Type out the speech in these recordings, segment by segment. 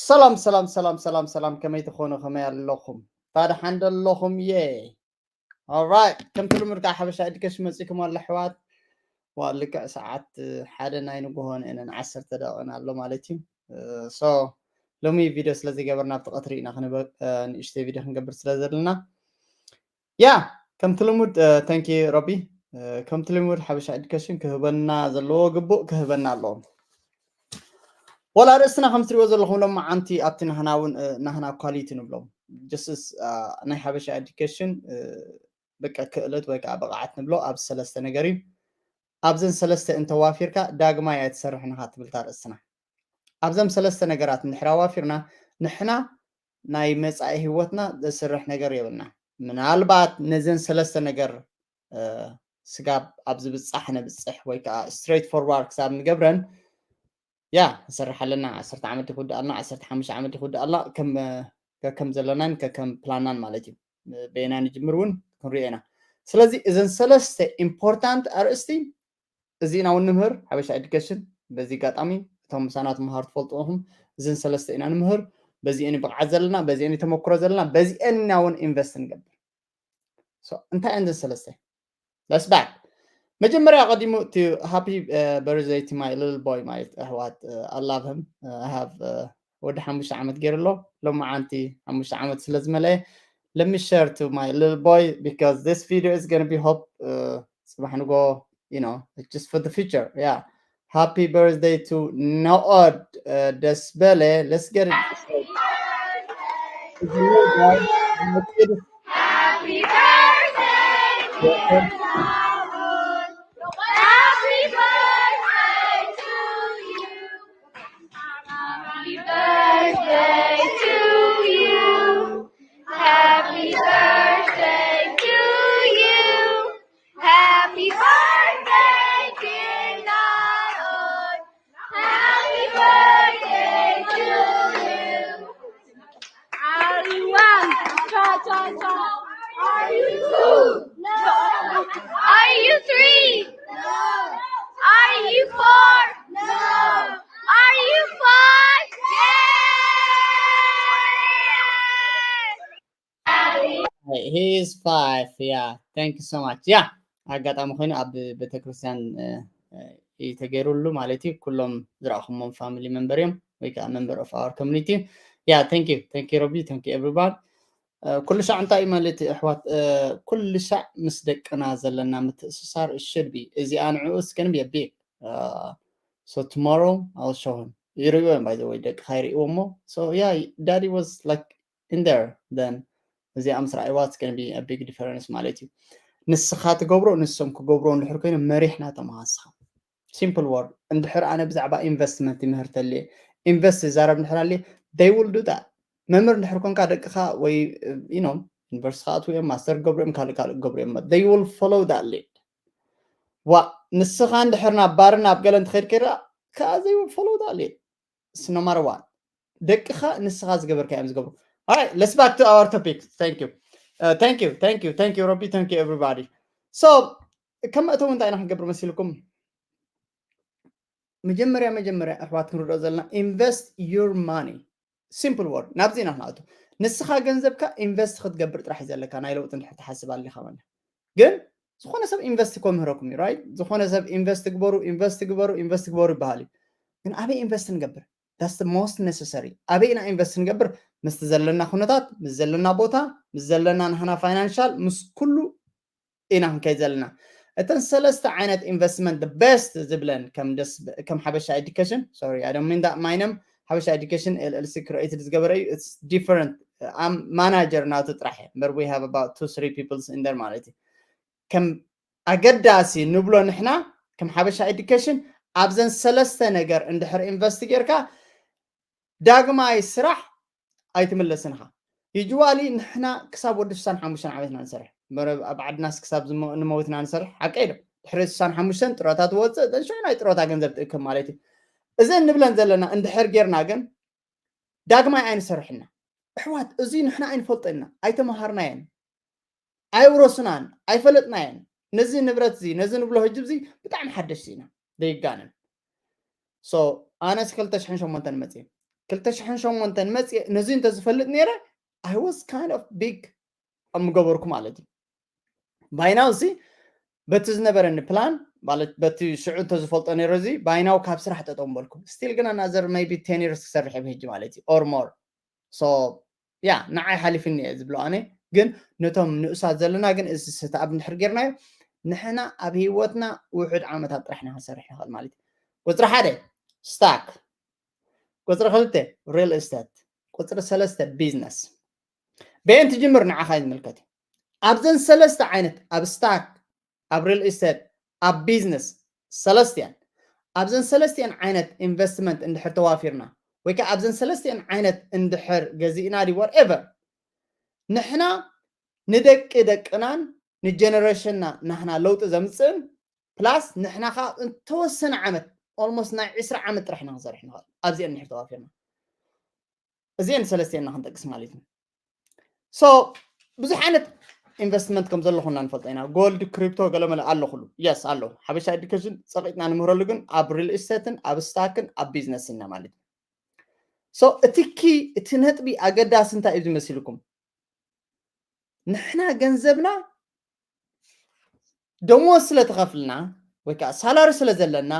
ሰላም ሰላም ሰላም ሰላም ሰላም፣ ከመይ ትኾኑ? ከመይ ኣለኹም? ታድሓን ዶ ኣለኹም? የ ኦራይት፣ ከምቲ ልሙድ ከዓ ሓበሻ ኤዱኬሽን መፂኩም ኣሎ ኣሕዋት። ዋ ልክዕ ሰዓት ሓደ ናይ ንግሆ ንእነን ዓሰርተ ደቂቕን ኣሎ ማለት እዩ። ሶ ሎሚ ቪድዮ ስለ ዘይገበርና ኣብቲ ቀትሪ ኢና ክንበ ንእሽተይ ቪድዮ ክንገብር ስለ ዘለና ያ ከምቲ ልሙድ። ተንኪ ረቢ። ከምቲ ልሙድ ሓበሻ ኤዱኬሽን ክህበና ዘለዎ ግቡእ ክህበና ኣለዎም። ወላ ርእስና ከም ትሪእዎ ዘለኹም ሎማዓንቲ ኣብቲ ናህና እውን ናህና ኳሊቲ ንብሎም ጀስስ ናይ ሓበሻ ኤዱኬሽን በቃ ክእለት ወይ ከዓ ብቕዓት ንብሎ ኣብ ሰለስተ ነገር እዩ። ኣብዘን ሰለስተ እንተዋፊርካ ዳግማይ ኣይትሰርሕን ኢኻ ትብል እታ ርእስና። ኣብዘም ሰለስተ ነገራት እንድሕር ኣዋፊርና ንሕና ናይ መጻኢ ህይወትና ዘስርሕ ነገር የብልና። ምናልባት ነዘን ሰለስተ ነገር ስጋብ ኣብ ዝብጻሕ ነብጽሕ ወይ ከዓ ስትሬት ፎርዋርድ ክሳብ ንገብረን ያ ንሰርሕ ኣለና። ዓሰርተ ዓመት ይኹድ ኣልና፣ ዓሰርተ ሓሙሽተ ዓመት ይኹድ ኣልና፣ ከም ዘለናን ከም ፕላናን ማለት እዩ። በየና ንጅምር እውን ክንሪኦ ኢና። ስለዚ እዘን ሰለስተ ኢምፖርታንት ኣርእስቲ እዚእና እውን ንምህር ሓበሻ ኤዱኬሽን። በዚ ኣጋጣሚ እቶም ምሳና ትምሃሩ ትፈልጡ ኢኹም። እዘን ሰለስተ ኢና ንምህር። በዚአን ብቕዓት ዘለና፣ በዚአን ተመክሮ ዘለና፣ በዚአን ኢና እውን ኢንቨስት ንገብር። እንታይ እየን እዘን ሰለስተ? Let's back። መጀመርያ ቀዲሙ እቲ ሃፒ በርዝደይ ቲ ማይ ልል ቦይ ማለት ኣሕዋት ኣላቭ ህም ሃቭ ወዲ ሓሙሽተ ዓመት ገይሩ ኣሎ። ሎማዓንቲ ሓሙሽተ ዓመት ስለ ዝመለየ let me share to my little boy because this video is gonna be hope ጽባሕ ንጎ you know just for the future. Yeah, happy birthday to Nood ደስበለ. Let's get it. Happy birthday, dear Nood. Happy birthday to you. Happy birthday to you. Happy birthday to you. Happy birthday, dear Nood. Happy birthday to you. Are you one? Cha, cha, cha. Are you two? No. Are you three? No. Are you four? No. Are you five? Yes! He is five. Yeah, thank you so much. Yeah, ኣጋጣሚ ኮይኑ ኣብ ቤተክርስትያን እዩ ተገይሩሉ ማለት እዩ። ኩሎም ዝረእኹሞም ፋሚሊ መንበር እዮም ወይ ከዓ መንበር ኦፍ ኣወር ኮሚኒቲ። Yeah, thank you, thank you ረቢ, thank you everybody. ኩሉ ሻዕ እንታይ እዩ ማለት እዩ ኣሕዋት? ኩሉ ሻዕ ምስ ደቅና ዘለና ምትእስሳር should be እዚኣ ንዕኡ እስከን be a big so tomorrow I'll show him. ይርእዩ እዮም by the way፣ ደቅኻ ይርእይዎ እሞ so yeah, daddy was like in there then እዚኣ ምስ ረኣይዋ it's gonna be a big difference ማለት እዩ። ንስኻ ትገብሮ ንሶም ክገብሮ እንድሕር ኮይኖም መሪሕና ተመሃስኻ። Simple word። እንድሕር ኣነ ብዛዕባ ኢንቨስትመንት ይምህር ተልየ ኢንቨስት ይዛረብ እንድሕር ኣልየ they will do that። መምህር እንድሕር ኮንካ ደቅኻ ወይ you know ዩኒቨርሲቲ ክኣትዉ እዮም፣ ማስተር ክገብሩ እዮም፣ ካልእ ካልእ ክገብሩ እዮም። They will follow that lead። ዋ ንስኻ እንድሕር ናብ ባርን ናብ ገለን ትኸይድ ከይዳ ከዓ they will follow that lead። It's no matter what። ደቅኻ ንስኻ ዝገበርካ እዮም ዝገብሩ። Alright, let's back to our topic. Thank you. Uh, thank you, thank you, thank you ረቢ, thank you everybody. So ከም መእተዊ እንታይ ኢና ክንገብር መሲልኩም? መጀመርያ መጀመርያ ኣሕዋት ክንርድኦ ዘለና invest your money። Simple word። ናብዚ ኢና ክንኣቱ። ንስኻ ገንዘብካ ኢንቨስት ክትገብር ጥራሕ እዩ ዘለካ ናይ ለውጢ እንድሕር ትሓስብ ኣሊኻ ማለት ግን ዝኾነ ሰብ ኢንቨስት እኮ ምህረኩም እዩ right? ዝኾነ ሰብ ኢንቨስት ግበሩ ኢንቨስት ግበሩ ኢንቨስት ግበሩ ይበሃል እዩ። ግን ኣበይ ኢንቨስት ንገብር? That's the most necessary። ኣበይ ኢና ኢንቨስት ንገብር? ምስቲ ዘለና ኩነታት፣ ምስ ዘለና ቦታ፣ ምስ ዘለና ናህና ፋይናንሻል፣ ምስ ኩሉ ኢና ክንከይድ ዘለና። እተን ሰለስተ ዓይነት ኢንቨስትመንት ቤስት ዝብለን ከም ሓበሻ ኤዱኬሽን sorry I don't mean that ማይነም ሓበሻ ኤዱኬሽን ኤልኤልሲ ክሬኤትድ ዝገበረ እዩ። It's different ማናጀር ናቱ ጥራሕ እምበር we have about two three people in there ማለት እዩ። ከም ኣገዳሲ ንብሎ ንሕና ከም ሓበሻ ኤዱኬሽን ኣብዘን ሰለስተ ነገር እንድሕር ኢንቨስት ጌርካ ዳግማይ ስራሕ ኣይትምለስን ኢኻ። ዩጅዋሊ ንሕና ክሳብ ወዲ ስሳን ሓሙሽተን ዓመት ኢና ንሰርሕ። ኣብ ዓድናስ ክሳብ ንመውት ኢና ንሰርሕ። ሓቀይ ዶ? ድሕሪ ስሳን ሓሙሽተን ጥሮታ ትወፅእ፣ then ሽዑ ናይ ጥሮታ ገንዘብ ትእክብ ማለት እዩ። እዚ እንብለን ዘለና እንድሕር ጌርና ግን ዳግማይ ኣይንሰርሕና። ኣሕዋት፣ እዚ ንሕና ኣይንፈልጦ ኢና፣ ኣይተመሃርናየን፣ ኣይውረሱናን፣ ኣይፈለጥናየን። ነዚ ንብረት እዚ፣ ነዚ ንብሎ ህጅብ እዚ ብጣዕሚ ሓደሽቲ ኢና፣ ዘይጋነን። So ኣነስ ክልተ ሽሕን ሸሞንተን መፅእ ክልተ ሽሕን ሸሞንተን መፅእ ነዚ እንተዝፈልጥ ነይረ I was kind of big ኣብ ምገበርኩ ማለት እዩ። ባይናው ሲ በቲ ዝነበረኒ ፕላን ማለት በቲ ሽዑ እንተዝፈልጦ ነይረ እዚ ባይናው ካብ ስራሕ ጠጠው ምበልኩ። ስቲል ግን ኣናዘር maybe ten years ክሰርሕ ብህጂ ማለት እዩ or more። So ያ ንዓይ ሓሊፍኒ እየ ዝብሎ ኣነ። ግን ነቶም ንኡሳት ዘለና ግን እዚ ስተኣብ እንድሕር ጌርናዮ ንሕና ኣብ ህይወትና ውሑድ ዓመታት ጥራሕ ኢና ክንሰርሕ ንኽእል ማለት እዩ። ቁፅሪ ሓደ ስታክ፣ ቁፅሪ ክልተ ሪል ስቴት፣ ቁፅሪ ሰለስተ ቢዝነስ። በየን ትጅምር ንዓኻ ይዝምልከት እዩ። ኣብዘን ሰለስተ ዓይነት ኣብ ስታክ፣ ኣብ ሪል ስቴት፣ ኣብ ቢዝነስ ሰለስቲያን ኣብዘን ሰለስቲያን ዓይነት ኢንቨስትመንት እንድሕር ተዋፊርና ወይ ከዓ ኣብዘን ሰለስቲያን ዓይነት እንድሕር ገዚእና ዲ whatever ንሕና ንደቂ ደቅናን ንጀነሬሽንና ናህና ለውጢ ዘምፅእን ፕላስ ንሕና ከዓ እንተወሰነ ዓመት almost ናይ ዕስራ ዓመት ጥራሕ ኢና ክንሰርሕ ንኽእል ኣብዚአን እንድሕር ተዋፊርና እዚአን ሰለስቲአን ኢና ክንጠቅስ ማለት እዩ። So ብዙሕ ዓይነት ኢንቨስትመንት ከም ዘሎ ኩና ንፈልጦ ኢና። ጎልድ፣ ክሪፕቶ፣ ገለመለ ኣሎ ኩሉ። የስ ኣሎ። ሓበሻ ኤዱኬሽን ፀቂጥና ንምህረሉ ግን ኣብ ሪል ስቴትን ኣብ ስታክን ኣብ ቢዝነስ ኢና ማለት እዩ። So እቲ ኪ እቲ ነጥቢ ኣገዳሲ እንታይ እዩ ዝመሲልኩም? ንሕና ገንዘብና ደሞዝ ስለ ተኸፍልና ወይ ከዓ ሳላሪ ስለ ዘለና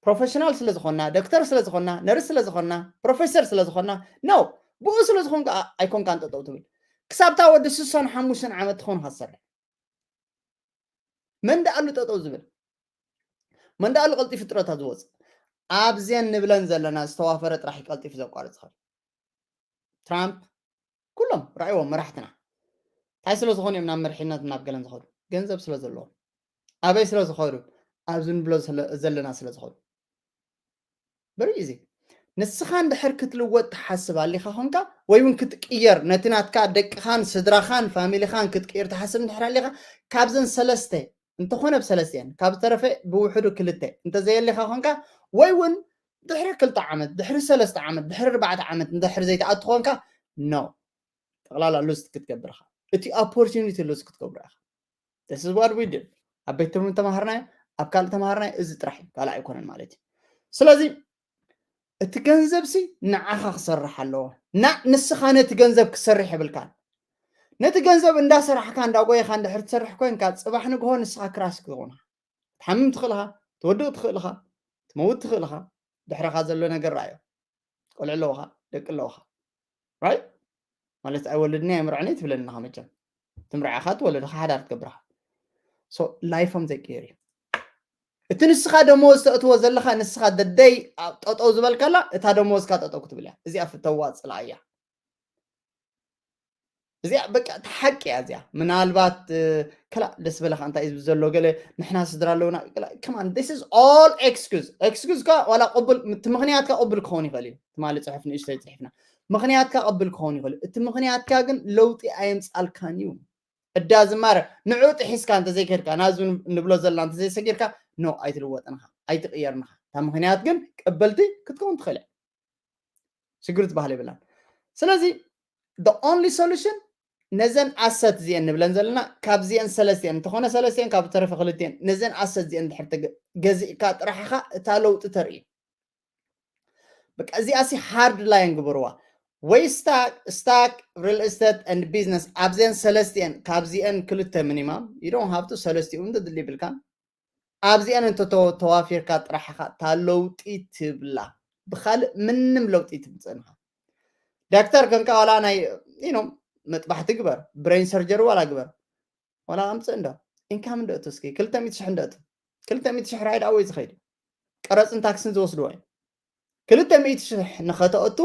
ፕሮፌሽናል ስለ ዝኾንና ዶክተር ስለ ዝኾንና ነርስ ስለ ዝኾንና ፕሮፌሰር ስለ ዝኾንና ነው ብኡ ስለ ዝኾንካ ኣይኮንካን ጠጠው ትብል ክሳብታ ወዲ ስሳን ሓሙሽተን ዓመት ትኾንካ ትሰርሕ መን ደኣሉ ጠጠው ዝብል መን ደኣሉ ቀልጢፉ ጥረታ ዝወፅእ ኣብዘን ንብለን ዘለና ዝተዋፈረ ጥራሕ እዩ ቀልጢፉ ዘቋርፅ ኸል ትራምፕ ኩሎም ራእይዎም መራሕትና እንታይ ስለ ዝኾኑ እዮም ናብ መርሒነት ናብ ገለን ዝኸዱ ገንዘብ ስለ ዘለዎም ኣበይ ስለ ዝኸዱ ኣብዚ ንብሎ ዘለና ስለ ዝኸዱ በሪ እዚ ንስኻ እንድሕር ክትልወጥ ትሓስብ ኣሊኻ ኾንካ ወይ እውን ክትቅየር ነቲ ናትካ ደቅኻን ስድራኻን ፋሚሊኻን ክትቅየር ትሓስብ እንድሕር ኣሊኻ ካብዘን ሰለስተ እንተኾነ ብሰለስቲአን ካብ ዝተረፈ ብውሕዱ ክልተ እንተዘየሊኻ ኾንካ ወይ እውን ድሕሪ ክልተ ዓመት ድሕሪ ሰለስተ ዓመት ድሕሪ ኣርባዕተ ዓመት እንድሕር ዘይትኣቱ ኾንካ no ጠቕላላ ሉዝ ክትገብር ኢኻ እቲ ኦፖርቹኒቲ ሉዝ ክትገብሮ ኢኻ this is what we did ኣብ ቤት ትምህርቲ ተማሃርናዮ ኣብ ካልእ ተማሃርናዮ እዚ ጥራሕ እዩ ካልእ ኣይኮነን ማለት እዩ ስለዚ እቲ ገንዘብ ሲ ንዓኻ ክሰርሕ ኣለዎ ና ንስኻ ነቲ ገንዘብ ክሰርሕ የብልካን ነቲ ገንዘብ እንዳሰራሕካ እንዳጎየኻ እንድሕር ትሰርሕ ኮይንካ ፅባሕ ንግሆ ንስኻ ክራስ ክኾንካ ትሓምም ትኽእል ኢኻ ትወድቕ ትኽእል ኢኻ ትመውት ትኽእል ኢኻ ድሕረኻ ዘሎ ነገር ረኣዮ ቆልዑ ኣለውኻ ደቂ ኣለውኻ right ማለት ኣይወልድኒ ኣይምርዕኒ ትብለኒ ኢኻ መቸም ትምርዓኻ ትወለድኻ ሓዳር ትገብርኻ so ላይፎም ዘይቅየር እዩ እቲ ንስኻ ደመወዝ ተእትዎ ዘለኻ ንስኻ ደደይ ጠጠው ዝበልካላ እታ ደመወዝካ ጠጠው ክትብል እያ እዚኣ ፍተዋ ፅልኣ እያ እዚኣ በቃ እቲ ሓቂ እያ እዚኣ ምናልባት ከላ ደስ በለካ እንታይ እዩ ዘሎ ገለ ንሕና ስድራ ኣለውና ከማን this is all excuse excuse ካ ዋላ ቅቡል እቲ ምክንያትካ ቅቡል ክኸውን ይኽእል እዩ ትማሊ ፅሑፍ ንእሽተይ ፅሒፍና ምክንያትካ ቅብል ክኸውን ይኽእል እቲ ምክንያትካ ግን ለውጢ ኣየምፃልካን እዩ እዳ ዝማረ ንዑ ጥሒስካ እንተዘይከድካ ናዚ ንብሎ ዘለና እንተዘይሰጊርካ ኖ ኣይትልወጥንኻ ኣይትቅየርንኻ እታ ምክንያት ግን ቀበልቲ ክትከውን ትኽእል ሽግር ዝበሃል የብላን ስለዚ the only solution ነዘን ኣሰት እዚአን ንብለን ዘለና ካብዚአን ሰለስቲአን እንተኾነ ሰለስቲአን ካብ ተረፈ ክልቲአን ነዘን ኣሰት እዚአን ድሕር ገዚእካ ጥራሕኻ እታ ለውጢ ተርኢ በቃ እዚኣ ሲ ሃርድ ላይን ግበርዋ ወይ ስታክ ሪል ስቴት ን ቢዝነስ ኣብዚአን ሰለስቲአን ካብዚአን ክልተ ሚኒማም you don't have to ሰለስቲኡ እንተድሊ ይብልካን ኣብዚአን እንተተዋፊርካ ጥራሕ ኢኻ እታ ለውጢ ትብላ ብኻልእ ምንም ለውጢ ትምፅእንኻ ዳክተር ከንካ ዋላ ናይ ኖ መጥባሕቲ ግበር ብሬን ሰርጀሪ ዋላ ግበር ዋላ ኣምፅእ እንዶ ኢንካም እንዶ እቱ እስኪ ክልተ ሚእቲ ሽሕ እንዶ እቱ ክልተ ሚእቲ ሽሕ ራይድ ኣወይ ዝኸይድ ቀረፅን ታክስን ዝወስድዎ እዮም ክልተ ሚእቲ ሽሕ ንኸተእቱ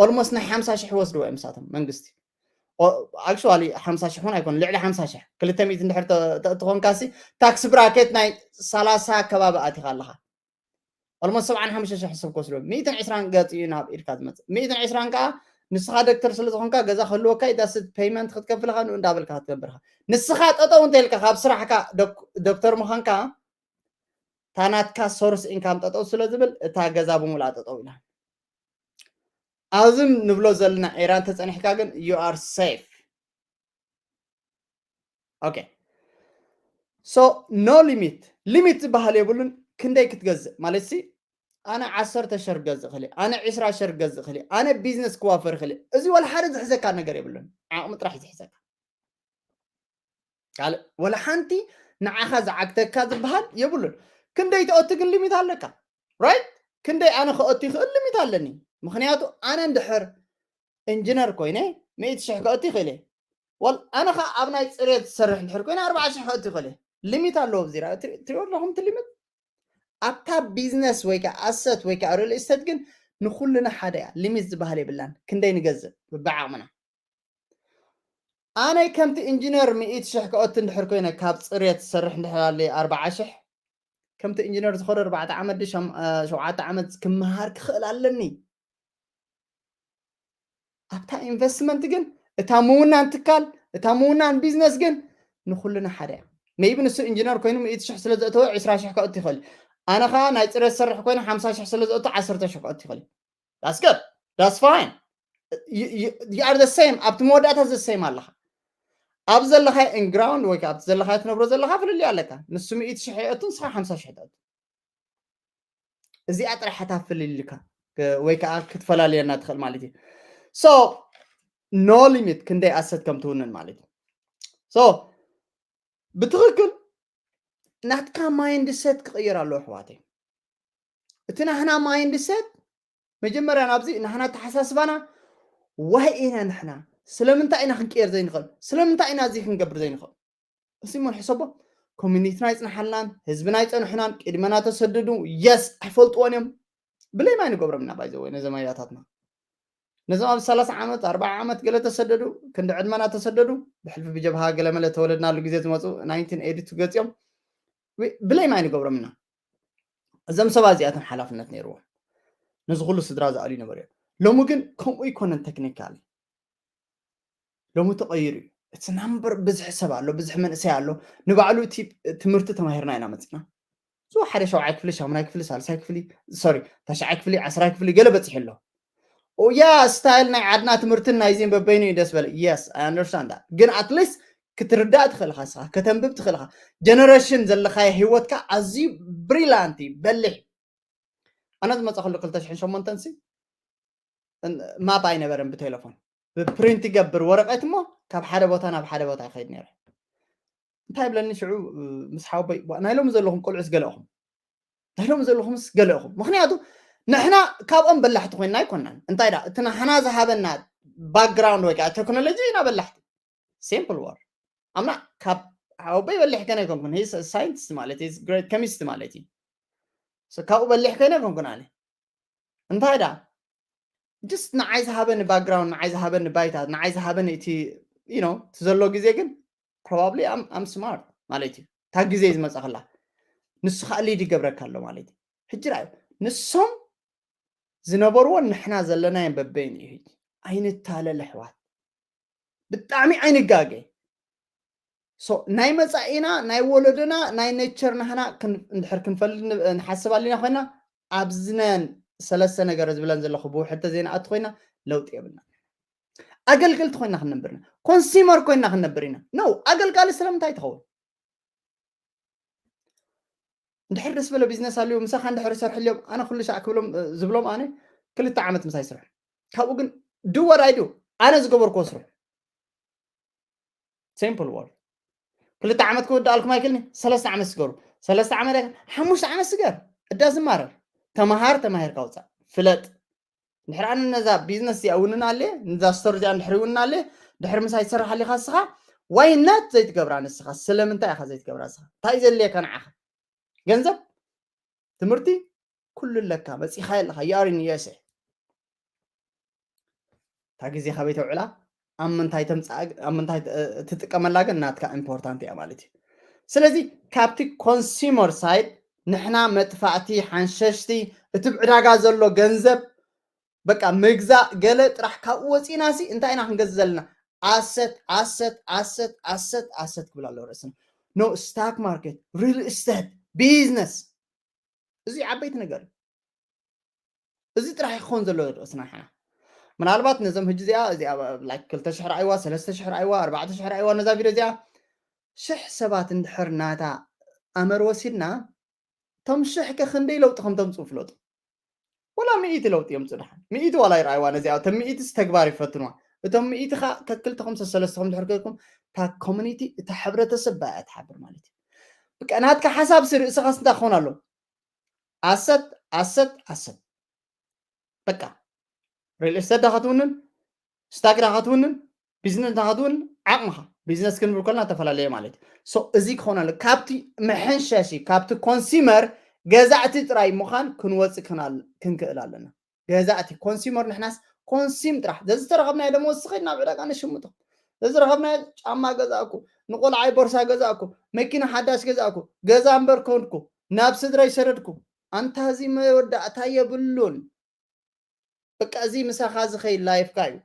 ኦልሞስት ናይ ሓምሳ ሽሕ ይወስድዎ እዮም ንሳቶም መንግስቲ ኣክቹዋሊ ሓምሳ ሽሕ እውን ኣይኮነ ልዕሊ ሓምሳ ሽሕ ክልተ ሚእቲ እንድሕር ተእትኾንካሲ ታክስ ብራኬት ናይ ሰላሳ ከባቢ ኣቲኻ ኣለኻ ኦልሞስት ሰብዓን ሓሙሽተ ሽሕ ሰብ ክወስዶ ሚእትን ዕስራን ገፂኡ ናብ ኢድካ ዝመፅእ ሚእትን ዕስራን ከዓ ንስኻ ዶክተር ስለ ዝኾንካ ገዛ ክህልወካ ኢዳስት ፔይመንት ክትከፍልኻ ንኡ እንዳበልካ ክትገብርካ ንስኻ ጠጠው እንተ ኢልካ ካብ ስራሕካ ዶክተር ምዃንካ እታ ናትካ ሶርስ ኢንካም ጠጠው ስለ ዝብል እታ ገዛ ብሙሉኣ ጠጠው ኢላ ኣብዚ ንብሎ ዘለና ኤራ እንተፀኒሕካ ግን you are safe okay so no limit limit ዝበሃል የብሉን ክንደይ ክትገዝእ ማለት ሲ ኣነ ዓሰርተ ሸር ገዝእ ክእል፣ ኣነ ዕስራ ሸር ገዝእ ክእል፣ ኣነ ቢዝነስ ክዋፈር ክእል። እዚ ወላ ሓደ ዝሕዘካ ነገር የብሉን። ዓቕሚ ጥራሕ እዩ ዝሕዘካ። ካልእ ወላ ሓንቲ ንዓኻ ዝዓግተካ ዝበሃል የብሉን። ክንደይ ትኣቱ ግን ሊሚት ኣለካ፣ ራይት? ክንደይ ኣነ ክኣቱ ይኽእል ሊሚት ኣለኒ። ምኽንያቱ ኣነ እንድሕር ኢንጂነር ኮይነ ሚእቲ ሽሕ ክኣቱ ይኽእል እየ። ወል ኣነ ኸዓ ኣብ ናይ ፅሬት ዝሰርሕ እንድሕር ኮይነ ኣርባዓ ሽሕ ክኣቱ ይኽእል እየ። ሊሚት ኣለዎ። ኣብዚ ራ-፣ ትሪ-፣ ትሪኦ ኣለኹም እቲ ሊሚት? ኣብታ ቢዝነስ ወይ ከዓ ኣሰት ወይ ከዓ ሪል ኢስቴት ግን ንኹልና ሓደ እያ። ሊሚት ዝበሃል የብላን። ክንደይ ንገዝእ ብዓቕምና። ኣነ ከምቲ ኢንጂነር ሚእቲ ሽሕ ክኣቱ እንድሕር ኮይነ ካብ ፅሬት ዝሰርሕ እንድሕር ኣለየ ኣርባዓ ሽሕ፣ ከምቲ ኢንጂነር ዝኾነ ኣርባዕተ ዓመት ድዩ ሸም-፣ እ፣ ሸውዓተ ዓመት ክመሃር ክኽእል ኣለኒ። ኣብታ ኢንቨስትመንት ግን እታ ምውናን ትካል፣ እታ ምውናን ቢዝነስ ግን ንኹልና ሓደ እያ። ሜይቢ ንሱ ኢንጂነር ኮይኑ ሚእቲ ሽሕ ስለ ዘእተወ ዕስራ ሽሕ ከእቱ ይኽእል። ኣነ ኸዓ ናይ ፅሬት ዝሰርሕ ኮይኑ ሓምሳ ሽሕ ስለ ዘእቱ ዓሰርተ ሽሕ ከእቱ ይኽእል። That's good. That's fine. You, you, you are the same. ኣብቲ መወዳእታ ዘሰይም ኣለኻ። ኣብ ዘለኻዮ ኢንግራውንድ ወይ ከዓ ኣብቲ ዘለኻዮ ትነብሮ ዘለኻ ፍልልይ ኣለካ። ንሱ ሚእቲ ሽሕ የእቱ፣ ንስኻ ሓምሳ ሽሕ ተእቱ። እዚኣ ጥራሕ እታ ፍልልካ ክ-፣ ወይ ከዓ ክትፈላልየና ትኽእል ማለት እዩ። So no limit ክንደይ ኣሰት ከም ትውንን ማለት እዩ። So ብትኽክል ናትካ ማይንድ ሴት ክቕየር ኣለዎ ኣሕዋተይ። እቲ ናህና ማይንድ ሴት መጀመርያ ናብዚ ናህና ኣተሓሳስባና ዋይ ኢና ንሕና፣ ስለምንታይ ኢና ክንቅየር ዘይንኽእል? ስለምንታይ ኢና እዚ ክንገብር ዘይንኽእል? እስቲ እሞ ንሕሰቦ። ኮሚኒቲና ኣይፅንሓልናን፣ ህዝብና ኣይፀንሑናን፣ ቅድመና ተሰደዱ። የስ ኣይፈልጥዎን እዮም። ብሌም ኣይንገብሮም ኢና ባይዘወይ ነዞም ኣያታትና። ነዞም ኣብ ሰላሳ ዓመት ኣርባዓ ዓመት ገለ ተሰደዱ፣ ክንዲ ዕድመና ተሰደዱ። ብሕልፊ ብጀብሃ ገለ መለ ተወለድናሉ ግዜ ዝመፁ ናይንቲን ኤይቲቱ ገፂኦም። ዊ-፣ ብሌም ኣይንገብሮም ኢና። እዞም ሰባት እዚኣቶም ሓላፍነት ነይርዎም። ነዚ ኩሉ ስድራ ዝኣልዩ ነበሩ እዮም። ሎሚ ግን ከምኡ ኣይኮነን። ቴክኒካሊ ሎሚ ተቐይሩ እዩ። እቲ ናምበር ብዝሒ ሰብ ኣሎ፣ ብዝሒ መንእሰይ ኣሎ። ንባዕሉ እቲ ትምህርቲ ተማሂርና ኢና መፂና። እዚ ሓደ ሸውዓይ ክፍሊ፣ ሻሙናይ ክፍሊ፣ ሳልሳይ ክፍሊ፣ ሶሪ፣ ታሽዓይ ክፍሊ፣ ዓስራይ ክፍሊ ገለ በፂሑ ኣሎ። ኦያ ስታይል ናይ ዓድና ትምህርትን ናይዚን በበይኑ እዩ ደስ በለ። የስ ኣይ ኣንደርስታንድ ዳት። ግን ኣትሊስት ክትርዳእ ትኽእል ኢኻ፣ ንስኻ ከተንብብ ትኽእል ኢኻ። ጀነሬሽን ዘለኻዮ ህይወትካ ኣዝዩ ብሪላንት እዩ፣ በሊሕ እዩ። ኣነ ዝመፃ ከሎ ክልተ ሽሕን ሸሞንተን ሲ እን-፣ ማፕ ኣይነበረን ብቴሌፎን። ብፕሪንት ይገብር ወረቐት እሞ ካብ ሓደ ቦታ ናብ ሓደ ቦታ ይኸይድ ነይረ። እንታይ ይብለኒ ሽዑ፣ እ፣ ምስ ሓወቦይ፣ "ዋ፣ ናይ ሎሚ ዘለኹም ቆልዑስ ገለ ኢኹም። ናይ ሎሚ ዘለኹምስ ገለ ኢኹም." ምኽንያቱ ንሕና ካብኦም በላሕቲ ኮይንና ኣይኮንናን። እንታይ ደኣ፣ እቲ ንሕና ዝሃበና ባክግራውንድ ወይ ከዓ ቴክኖሎጂ ኢና በላሕቲ። ሲምፕል ወርድ። ኣምና ካብ ሓወቦይ በሊሕ ከነ ኣይኮንኩን። ሂስ ሳይንቲስት ማለት እዩ፣ ግሬት ኬሚስት ማለት እዩ። ሶ ካብኡ በሊሕ ከነ ኣይኮንኩን ኣነ። እንታይ ደኣ፣ ጀስት ንዓይ ዝሃበኒ ባክግራውንድ፣ ንዓይ ዝሃበኒ ባይታ፣ ንዓይ ዝሃበኒ እቲ፣ ዩ ኖ፣ እቲ ዘሎ ግዜ ግን ፕሮባብሊ ኣም፣ ኣም ስማርት ማለት እዩ። እታ ግዜ ዝመጻ ከላ ንሱ ከዓ ሊድ ይገብረካ ኣሎ ማለት እዩ። ሕጂ ረኣዩ፣ ንሶም ዝነበርዎን ንሕና ዘለናዮን በበይኑ እዩ። ሕጂ ኣይንታለል ኣሕዋት፣ ብጣዕሚ ኣይንጋገ። ሶ ናይ መጻኢና፣ ናይ ወለዶና፣ ናይ ኔቸር ናህና ክን-፣ እንድሕር ክንፈልጥ ን-፣ ንሓስብ ኣሊና ኮይና፣ ኣብዝነን ሰለስተ ነገር ዝብለን ዘለኹ ብውሕድ ተዘይንኣቱ ኮይና ለውጢ የብልና። ኣገልገልቲ ኮይና ክንነብርና፣ ኮንሱመር ኮይና ክንነብር ኢና። ኖ፣ ኣገልጋሊ ስለምንታይ ትኸውን? እንድሕር ደስ በለ ቢዝነስ ኣልዩ፣ ምሳኻ እንድሕር ይሰርሑ ኣልዮም፣ ኣነ ኩሉ ሻዕ ክብሎም፣ እ፣ ዝብሎም ኣነ ክልተ ዓመት ምሳይ ይሰርሑ። ካብኡ ግን do what I do፣ ኣነ ዝገበርክዎ ስርሑ። ሲምፕል ወርድ። ክልተ ዓመት ክውድኣልኩም ኣይክእልኒ፣ ሰለስተ ዓመት ስገሩ። ሰለስተ ዓመት ኣይክእል፣ ሓሙሽተ ዓመት ስገር። እዳ ዝማረር። ተመሃር፣ ተማሂርካ ውፃእ። ፍለጥ። እንድሕር ኣነ ነዛ ቢዝነስ እዚኣ እውንን ኣለ፣ ነዛ ስቶር እዚኣ እንድሕር ይውንን ኣለ፣ ድሕሪ ምሳይ ትሰርሕ ኣሊኻ ንስኻ፣ ዋይ ናት ዘይትገብራ ንስኻ? ስለምንታይ ኢኻ ዘይትገብራ ንስኻ? እንታይ እዩ ዘድልየካ ንዓኻ? ገንዘብ? ትምህርቲ? ኩሉ ኣለካ፣ መጺኻ ኣለኻ፣ you are in ዩ ኤስ ኤ። እታ ግዜኻ በይ ተውዕላ፣ ኣብ ምንታይ ተምጽኣ፣ ኣብ ምንታይ ት-፣ ትጥቀመላ ግን ናትካ ኢምፖርታንት እያ ማለት እዩ። ስለዚ ካብቲ ኮንሱመር ሳይድ ንሕና መጥፋእቲ፣ ሓንሸሽቲ፣ እቲ ኣብ ዕዳጋ ዘሎ ገንዘብ በቃ ምግዛእ ገለ ጥራሕ ካብኡ ወፂእና ሲ እንታይ ኢና ክንገዝእ ዘለና? ኣሰት፣ ኣሰት፣ ኣሰት፣ ኣሰት፣ ኣሰት ክብል ኣለዎ ርእስና። ኖ ስታክ ማርኬት፣ ሪል እስቴት፣ ቢዝነስ። እዚ ዓበይቲ ነገር እዩ። እዚ ጥራሕ ይኸውን ዘሎ ርእስና ንሕና። ምናልባት ነዞም ሕጂ እዚኣ፣ እዚኣ ላይክ ክልተ ሽሕ ረኣይዋ፣ ሰለስተ ሽሕ ረኣይዋ፣ ኣርባዕተ ሽሕ ረኣይዋ ነዛ ቪድዮ እዚኣ፣ ሽሕ ሰባት እንድሕር ናታ ኣመር ወሲድና፣ እቶም ሽሕ ከ ክንደይ ለውጢ ከም ተምፅኡ ፍለጡ። ወላ ሚእቲ ለውጢ የምፅኡ ድሓን። ሚእቲ ዋላ ይረኣይዋ ነዚኣ። እቶም ሚእቲ ተግባር ይፈትንዋ። እቶም ሚእቲ ኸዓ ከክልተኹም ሰለስተኹም ድሕር ገርኩም እታ ኮሚኒቲ፣ እታ ሕብረተሰብ ብኣ እያ ትሓብር ማለት እዩ። በቃ ናትካ ሓሳብ ሲ ርእስኻስ እንታይ ክኾን ኣሎ? ኣሰት ኣሰት ኣሰት በቃ ሪል ኤስቴት ዳ ክትውንን፣ ስታክ ዳ ክትውንን፣ ቢዝነስ ዳ ክትውንን ዓቕምኻ። ቢዝነስ ክንብል ከለና ዝተፈላለየ ማለት እዩ። ሶ እዚ ክኾን ኣሎ። ካብቲ መሐንሸሺ፣ ካብቲ ኮንሱመር ገዛእቲ ጥራይ ምዃን ክንወፅእ ክናል-፣ ክንክእል ኣለና። ገዛእቲ ኮንሱመር ንሕናስ ኮንሱም ጥራሕ። ዘዝተረኸብናዮ ደሞ ወስኺ ናብ ዕዳጋ ንሽምጦ። ዘዝረኸብናዮ ጫማ ገዛእኩ፣ ንቆልዓይ ቦርሳ ገዛእኩ፣ መኪና ሓዳሽ ገዛእኩ፣ ገዛ እምበር ኮንኩ፣ ናብ ስድራይ ሰደድኩ። ኣንታ እዚ መወዳእታ የብሉን። በቃ እዚ ምሳኻ ዝኸይድ ላይፍካ እዩ።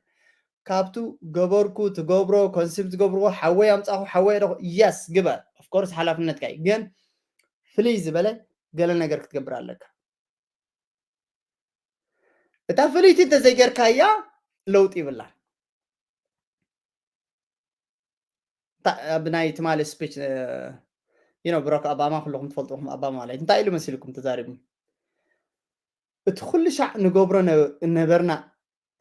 ካብቱ ገበርኩ ትገብሮ ኮንሱም ትገብርዎ ሓወይ ኣምጻኹ ሓወይ ደኹ የስ ግበር ኦፍኮርስ ሓላፍነትካ እዩ። ግን ፍልይ ዝበለ ገለ ነገር ክትገብር ኣለካ። እታ ፍልይቲ እንተዘይገርካያ ለውጢ ይብላን። እታ ኣብ ናይ ትማሊ ስፒች ዩ ኖ ብራክ ኦባማ ኩልኹም ትፈልጥኹም ኦባማ ማለት እንታይ ኢሉ መሲልኩም ተዛሪቡ? እቲ ኩሉ ሻዕ ንገብሮ ነ-፣ ነበርና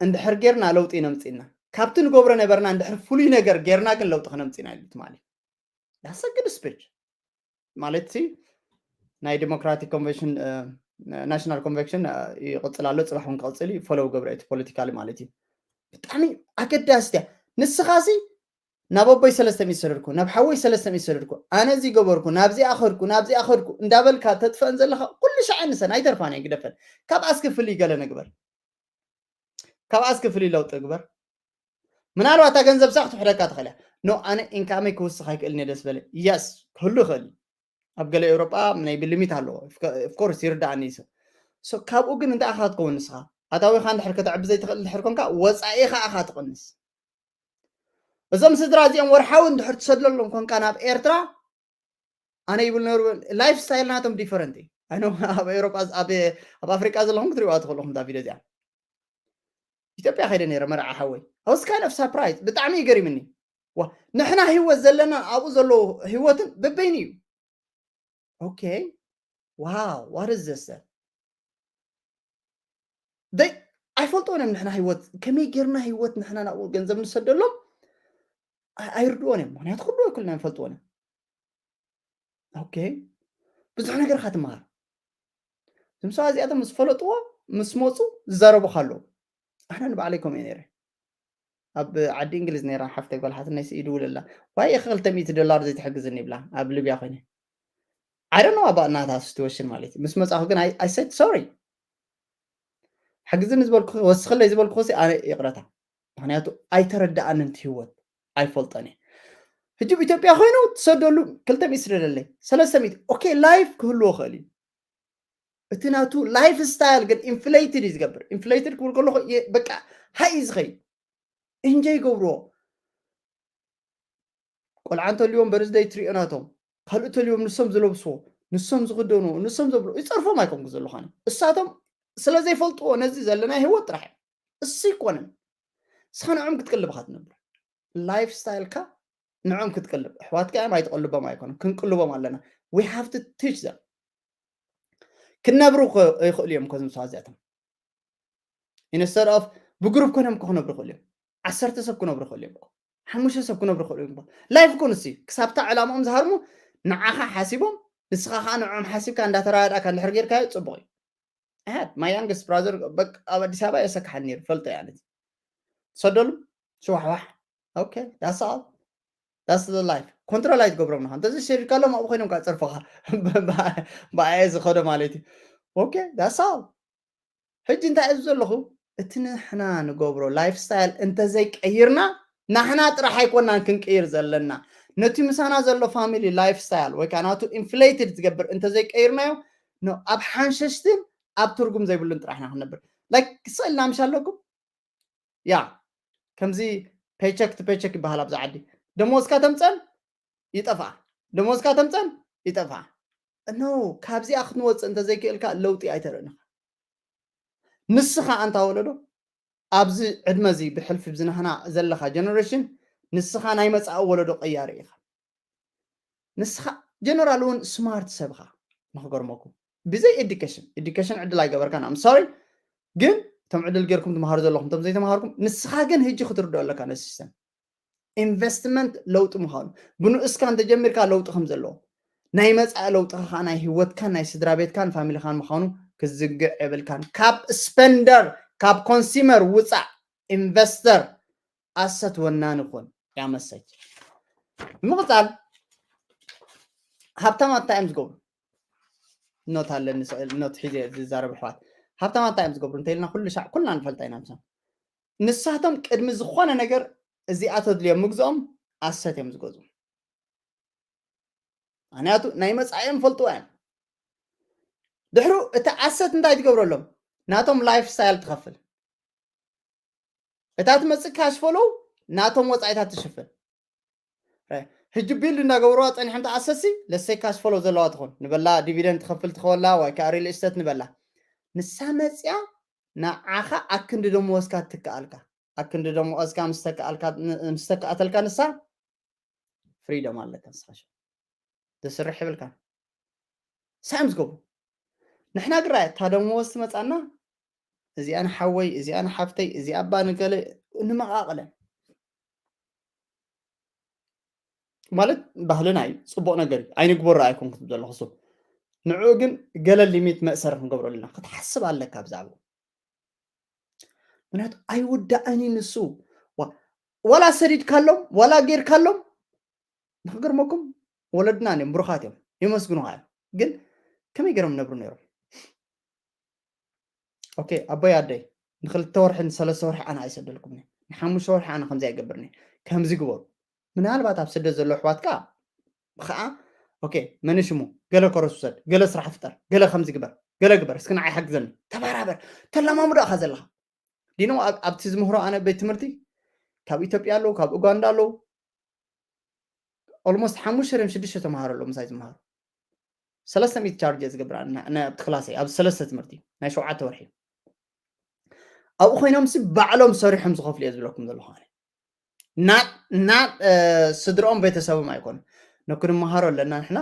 እንድሕር ጌርና ለውጢ ነምፅእና ካብቲ ንገብሮ ነበርና እንድሕር ፍሉይ ነገር ጌርና ግን ለውጢ ክነምፅእና ኢሉ ትማሊ። ዳሰ ግድ ስፒች ማለት ሲ ናይ ዲሞክራቲክ ኮንቨንሽን ናሽናል ኮንቨንሽን ይቕፅል ኣሎ። ፅባሕ እውን ክቕፅል እዩ። ፎሎው ገብረ እቲ ፖለቲካሊ ማለት እዩ። ብጣዕሚ ኣገዳሲ እያ። ንስኻ ሲ ናብ ኣቦይ ሰለስተ ሚእቲ ሰደድኩ፣ ናብ ሓወይ ሰለስተ ሚእቲ ሰደድኩ፣ ኣነ እዚ ገበርኩ፣ ናብዚኣ ኸድኩ፣ ናብዚኣ ኸድኩ እንዳበልካ ተጥፈአን ዘለኻ ኩሉ ሻዕ ንሰን ኣይተርፋን እየን ግደፈን። ካብኣ እስኪ ፍልይ ገለ ንግበር። ካብኣ እስኪ ፍልይ ለውጢ ግበር። ምናልባት እታ ገንዘብ ሳ ክትውሕደካ ትኽእል እያ። ኖ ኣነ ኢንካመይ ክውስኽ ኣይክእልን እየ ደስ በለ። የስ ክህሉ ይኽእል እዩ። ኣብ ገለ ኤውሮጳ ናይ ብሊሚት ኣለዎ። ኦፍኮርስ ይርዳእኒ እዩ ሰብ። ሶ ካብኡ ግን እንታይ ኢኻ ክትከውን ንስኻ? ኣታዊኻ እንድሕር ከተዕቢ ዘይትኽእል እንድሕር ኮንካ ወፃኢኻ ኢኻ ትቕንስ። እዞም ስድራ እዚኦም ወርሓዊ እንድሕር ትሰድለሎም ኮንካ ናብ ኤርትራ ኣነ ይብል ነሩ ላይፍ ስታይል ናቶም ዲፈረንት እዩ። ኣነ ኣብ ኤውሮጳ ኣብ ኣብ ኣፍሪቃ ዘለኹም ክትሪእዋ ትኽእሉ እዛ ቪድዮ እዚኣ። ኢትዮጵያ ከይደ ነይረ መርዓ ሓወይ። I was kind of surprised። ብጣዕሚ ይገሪምኒ። ዋ ንሕና ህይወት ዘለና ኣብኡ ዘለዉ ህይወትን በበይኑ እዩ። ኦኬ ዋው what is this? ደይ ኣይፈልጥዎን እዮም ንሕና ህይወት ከመይ ጌርና ህይወት ንሕና ናብኡ ገንዘብ ንሰደሎም ኣይ- ኣይርድዎን እዮም። ምክንያቱ ክርድዎ ኣይክእሉን እዮም ፈልጥዎን እዮም። ኦኬ ብዙሕ ነገር ኢኻ ትመሃር። እዞም ሰባት እዚኣቶም ምስ ፈለጥዎ ምስ መፁ ዝዛረቡኻ ኣለዉ። ኣነ ንባዕለይ ከምኡ እየ ነይረ። ኣብ ዓዲ እንግሊዝ ነይራ ሓፍተይ ጓል ሓትነይ ይድውለላ ዋይ ኢኺ ክልተ ሚእቲ ዶላር ዘይትሕግዝኒ ይብላ ኣብ ሊብያ ኮይነ I don't know about ናታ ሲትዌሽን ማለት እዩ። ምስ መፃኹ ግን I said sorry ሕግዝኒ ዝበልኩ ወስኽለይ ዝበልኩ ሲ ኣነ ይቕረታ ምክንያቱ ኣይተረዳኣንን እቲ ህይወት ኣይፈልጠን እየ። ሕጂ ኣብ ኢትዮጵያ ኮይኑ ትሰደሉ ክልተ ሚእቲ ስደደለይ ሰለስተ ሚእቲ ኦኬ ላይፍ ክህልዎ ይኽእል እዩ። እቲ ናቱ ላይፍ ስታይል ግን ኢንፍሌትድ እዩ ዝገብር። ኢንፍሌትድ ክብል ከለኹ የ- በቃ ሃይ እዩ ዝኸይድ ኢንጆይ ይገብርዎ። ቆልዓ እንተልዮም በርዝደይ ትሪኦ ናቶም ካልእ ተልዮም ንሶም ዝለብስዎ ንሶም ዝኽደንዎ ንሶም ዘብሎ ይፀርፎም ኣይኮንኩ ዘለኹ ኣነ። እሳቶም ስለ ዘይፈልጥዎ ነዚ ዘለና ህይወት ጥራሕ እዮም። እሱ ይኮነን እስኻ ንዕኦም ክትቅልብ ኢኻ ትነብር። ላይፍ ስታይልካ ንዕኦም ክትቅልብ ኣሕዋትካ እዮም ኣይትቀልቦም ኣይኮነን ክንቅልቦም ኣለና። We have to teach them ክነብሩ ይኽእሉ እዮም። ከዚ ምሳ እዚኣቶም ኢንስተድ ኦፍ ብግሩፕ ኮኖም ክነብሩ ይኽእሉ እዮም። ዓሰርተ ሰብ ክነብሩ ይኽእሉ እዮም። ሓሙሽተ ሰብ ክነብሩ ይኽእሉ እዮም። ላይፍ እኮ ንሱ እዩ። ክሳብታ ዕላምኦም ዝሃርሙ ንዓኻ ሓሲቦም ንስኻ ከዓ ንዕኦም ሓሲብካ እንዳተረዳዳእካ እንድሕር ጌርካዮ ፅቡቕ እዩ። I had my youngest brother በቃ ኣብ ኣዲስ ኣበባ የሰክሓኒ ነይሩ ፈልጦ እያ ነቲ ትሰደሉ ሽዋሕዋሕ okay that's all that's the life ኮንትሮል ኣይትገብሮም ንኻ እንተዘይ ሰዲድካሎም ኣብኡ ኮይኖም ከዓ ፀርፍኻ ብኣየ ዝኸዶ ማለት እዩ okay that's all ሕጂ እንታይ እዩ ዘለኹ እቲ ንሕና ንገብሮ ላይፍ ስታይል እንተዘይቀይርና ናሕና ጥራሕ ኣይኮናን ክንቅይር ዘለና ነቲ ምሳና ዘሎ ፋሚሊ ላይፍ ስታይል ወይ ከዓ ናቱ ኢንፍሌትድ ዝገብር እንተዘይቀይርናዮ ኣብ ሓንሸሽትን ኣብ ትርጉም ዘይብሉን ጥራሕ ኢና ክንነብር ላይክ ስእል ናምሻ ኣለኩም ያ ከምዚ ፔቸክ ቱ ፔቸክ ይበሃል ኣብዚ ዓዲ ደሞዝካ ተምፀን ይጠፍኣ ደሞዝካ ተምፀን ይጠፍኣ ኖ ካብዚኣ ክትንወፅእ እንተዘይክእልካ ለውጢ ኣይተርእንኻ ንስኻ ኣንታ ወለዶ ኣብዚ ዕድመ እዚ ብሕልፊ ብዝናህና ዘለኻ ጀነሬሽን ንስኻ ናይ መፃኢ ወለዶ ቀያሪ ኢኻ ንስኻ ጀነራል እውን ስማርት ሰብኻ ንክገርመኩም ብዘይ ኤዱኬሽን ኤዱኬሽን ዕድል ኣይገበርካን I'm sorry ግን እቶም ዕድል ጌርኩም ትምሃሩ ዘለኹም፣ እቶም ዘይተምሃርኩም፣ ንስኻ ግን ህጂ ክትርድኦ ኣለካ ነዚ ሲስተም። ኢንቨስትመንት ለውጢ ምዃኑ፣ ብንኡስካ እንተጀሚርካ ለውጢ ከም ዘለዎ፣ ናይ መጻኢ ለውጥኻ ከዓ ናይ ህይወትካን ናይ ስድራ ቤትካን ፋሚሊኻን ምዃኑ ክዝንግዕ የብልካን። ካብ ስፐንደር፣ ካብ ኮንሱመር ውፃእ፣ ኢንቨስተር፣ ኣሰት ወናኒ ኩን። ያመሰች። ብምቕፃል ሃብታማት እንታይ እዮም ዝገብሩ? ኖት ኣለኒ፣ ስዕል ኖት ሒዘ ዝዛረብ ኣሕዋት። ሃብታማት እንታይ እዮም ዝገብሩ እንተኢልና፣ ኩሉ ሻዕ ኩልና ንፈልጣ ኢና። ምሳም ንሳቶም ቅድሚ ዝኾነ ነገር እዚኣ ተድልዮም ምግዝኦም ኣሰት እዮም ዝገዝኡ። ምክንያቱ ናይ መጻኢኦም ፈልጥዋ እዮም። ድሕሩ እቲ ኣሰት እንታይ ትገብረሎም? ናቶም ላይፍ ስታይል ትኸፍል። እታ ትመጽእ ካሽ ፎሎው ናቶም ወጻኢታት ትሽፍን። ሕጂ ቢልድ እንዳገበርዋ ጸኒሖም ተኣሰሲ ለሰይ ካሽ ፎሎው ዘለዋ ትኾን ንበላ፣ ዲቪደንድ ትኸፍል ትኸወላ ወይ ከዓ ሪል ስቴት ንበላ። ንሳ መጽያ ንዓኻ ኣክንዲ ደመወዝካ ትከኣልካ። ኣክንዲ ደመወዝካ ምስ ተከኣልካ፣ ምስ ተከኣተልካ ንሳ ፍሪደም ኣለካ። ንስኻ ሸ-፣ ዘስርሕ የብልካን። ሳም ዝገብሩ። ንሕና ግራ እታ ደመወዝ ትመጻና፣ እዚኣ ንሓወይ፣ እዚኣ ንሓፍተይ፣ እዚኣ ኣባ ንገለ ንመቓቕለን። ማለት ባህልና እዩ፣ ጽቡቕ ነገር እዩ፣ ኣይንግበሮ ኣይኮንኩ ዘለኹ። እሱ ንዕኡ ግን ገለ ሊሚት መእሰር ክንገብረሉ ኢና። ክትሓስብ ኣለካ ብዛዕባኡ። ምክንያቱ ኣይውዳእን እዩ ንሱ። ዋ-፣ ዋላ ሰዲድካሎም፣ ዋላ ጌርካሎም፣ ንክገርመኩም ወለድና እዮም፣ ብሩኻት እዮም፣ የመስግኑኻ እዮም። ግን ከመይ ገይሮም ነብሩ ነይሮም? ኦኬ፣ ኣቦይ ኣደይ፣ ንክልተ ወርሒ፣ ንሰለስተ ወርሒ ኣነ ኣይሰደልኩምን እየ። ንሓሙሽተ ወርሒ ኣነ ከምዚ ኣይገብርን እየ። ከምዚ ግበሩ። ምናልባት ኣብ ስደት ዘሎ ኣሕዋትካ ከዓ፣ ኦኬ፣ መን ሽሙ? ገለ ኮረስ ውሰድ፣ ገለ ስራሕ ፍጠር፣ ገለ ከምዚ ግበር፣ ገለ ግበር፣ እስኪ ንዓይ ሓግዘኒ፣ ተባራበር፣ ተለማምዶ ኢኻ ዘለኻ። ዲኖ ኣብ-፣ ኣብቲ ዝምህሮ ኣነ ቤት ትምህርቲ ካብ ኢትዮጵያ ኣለዉ፣ ካብ ኡጋንዳ ኣለዉ። ኦልሞስት ሓሙሽተ ድዮም ሽዱሽተ ተምሃሮ ኣለዉ ምሳይ ዝመሃሩ። ሰለስተ ሚእቲ ቻርጅ እየ ዝገብር ኣነ፣ ና-፣ ና-፣ ኣብቲ ክላሰይ፣ ኣብ ሰለስተ ትምህርቲ፣ ናይ ሸውዓተ ወርሒ። ኣብኡ ኮይኖም ሲ ባዕሎም ሰሪሖም ዝኸፍሉ እየ ዝብለኩም ዘለኹ ኣነ። ና-፣ ና-፣ እ፣ ስድርኦም ቤተሰቦም ኣይኮኑን። ነክንመሃሮ ኣለና ንሕና፣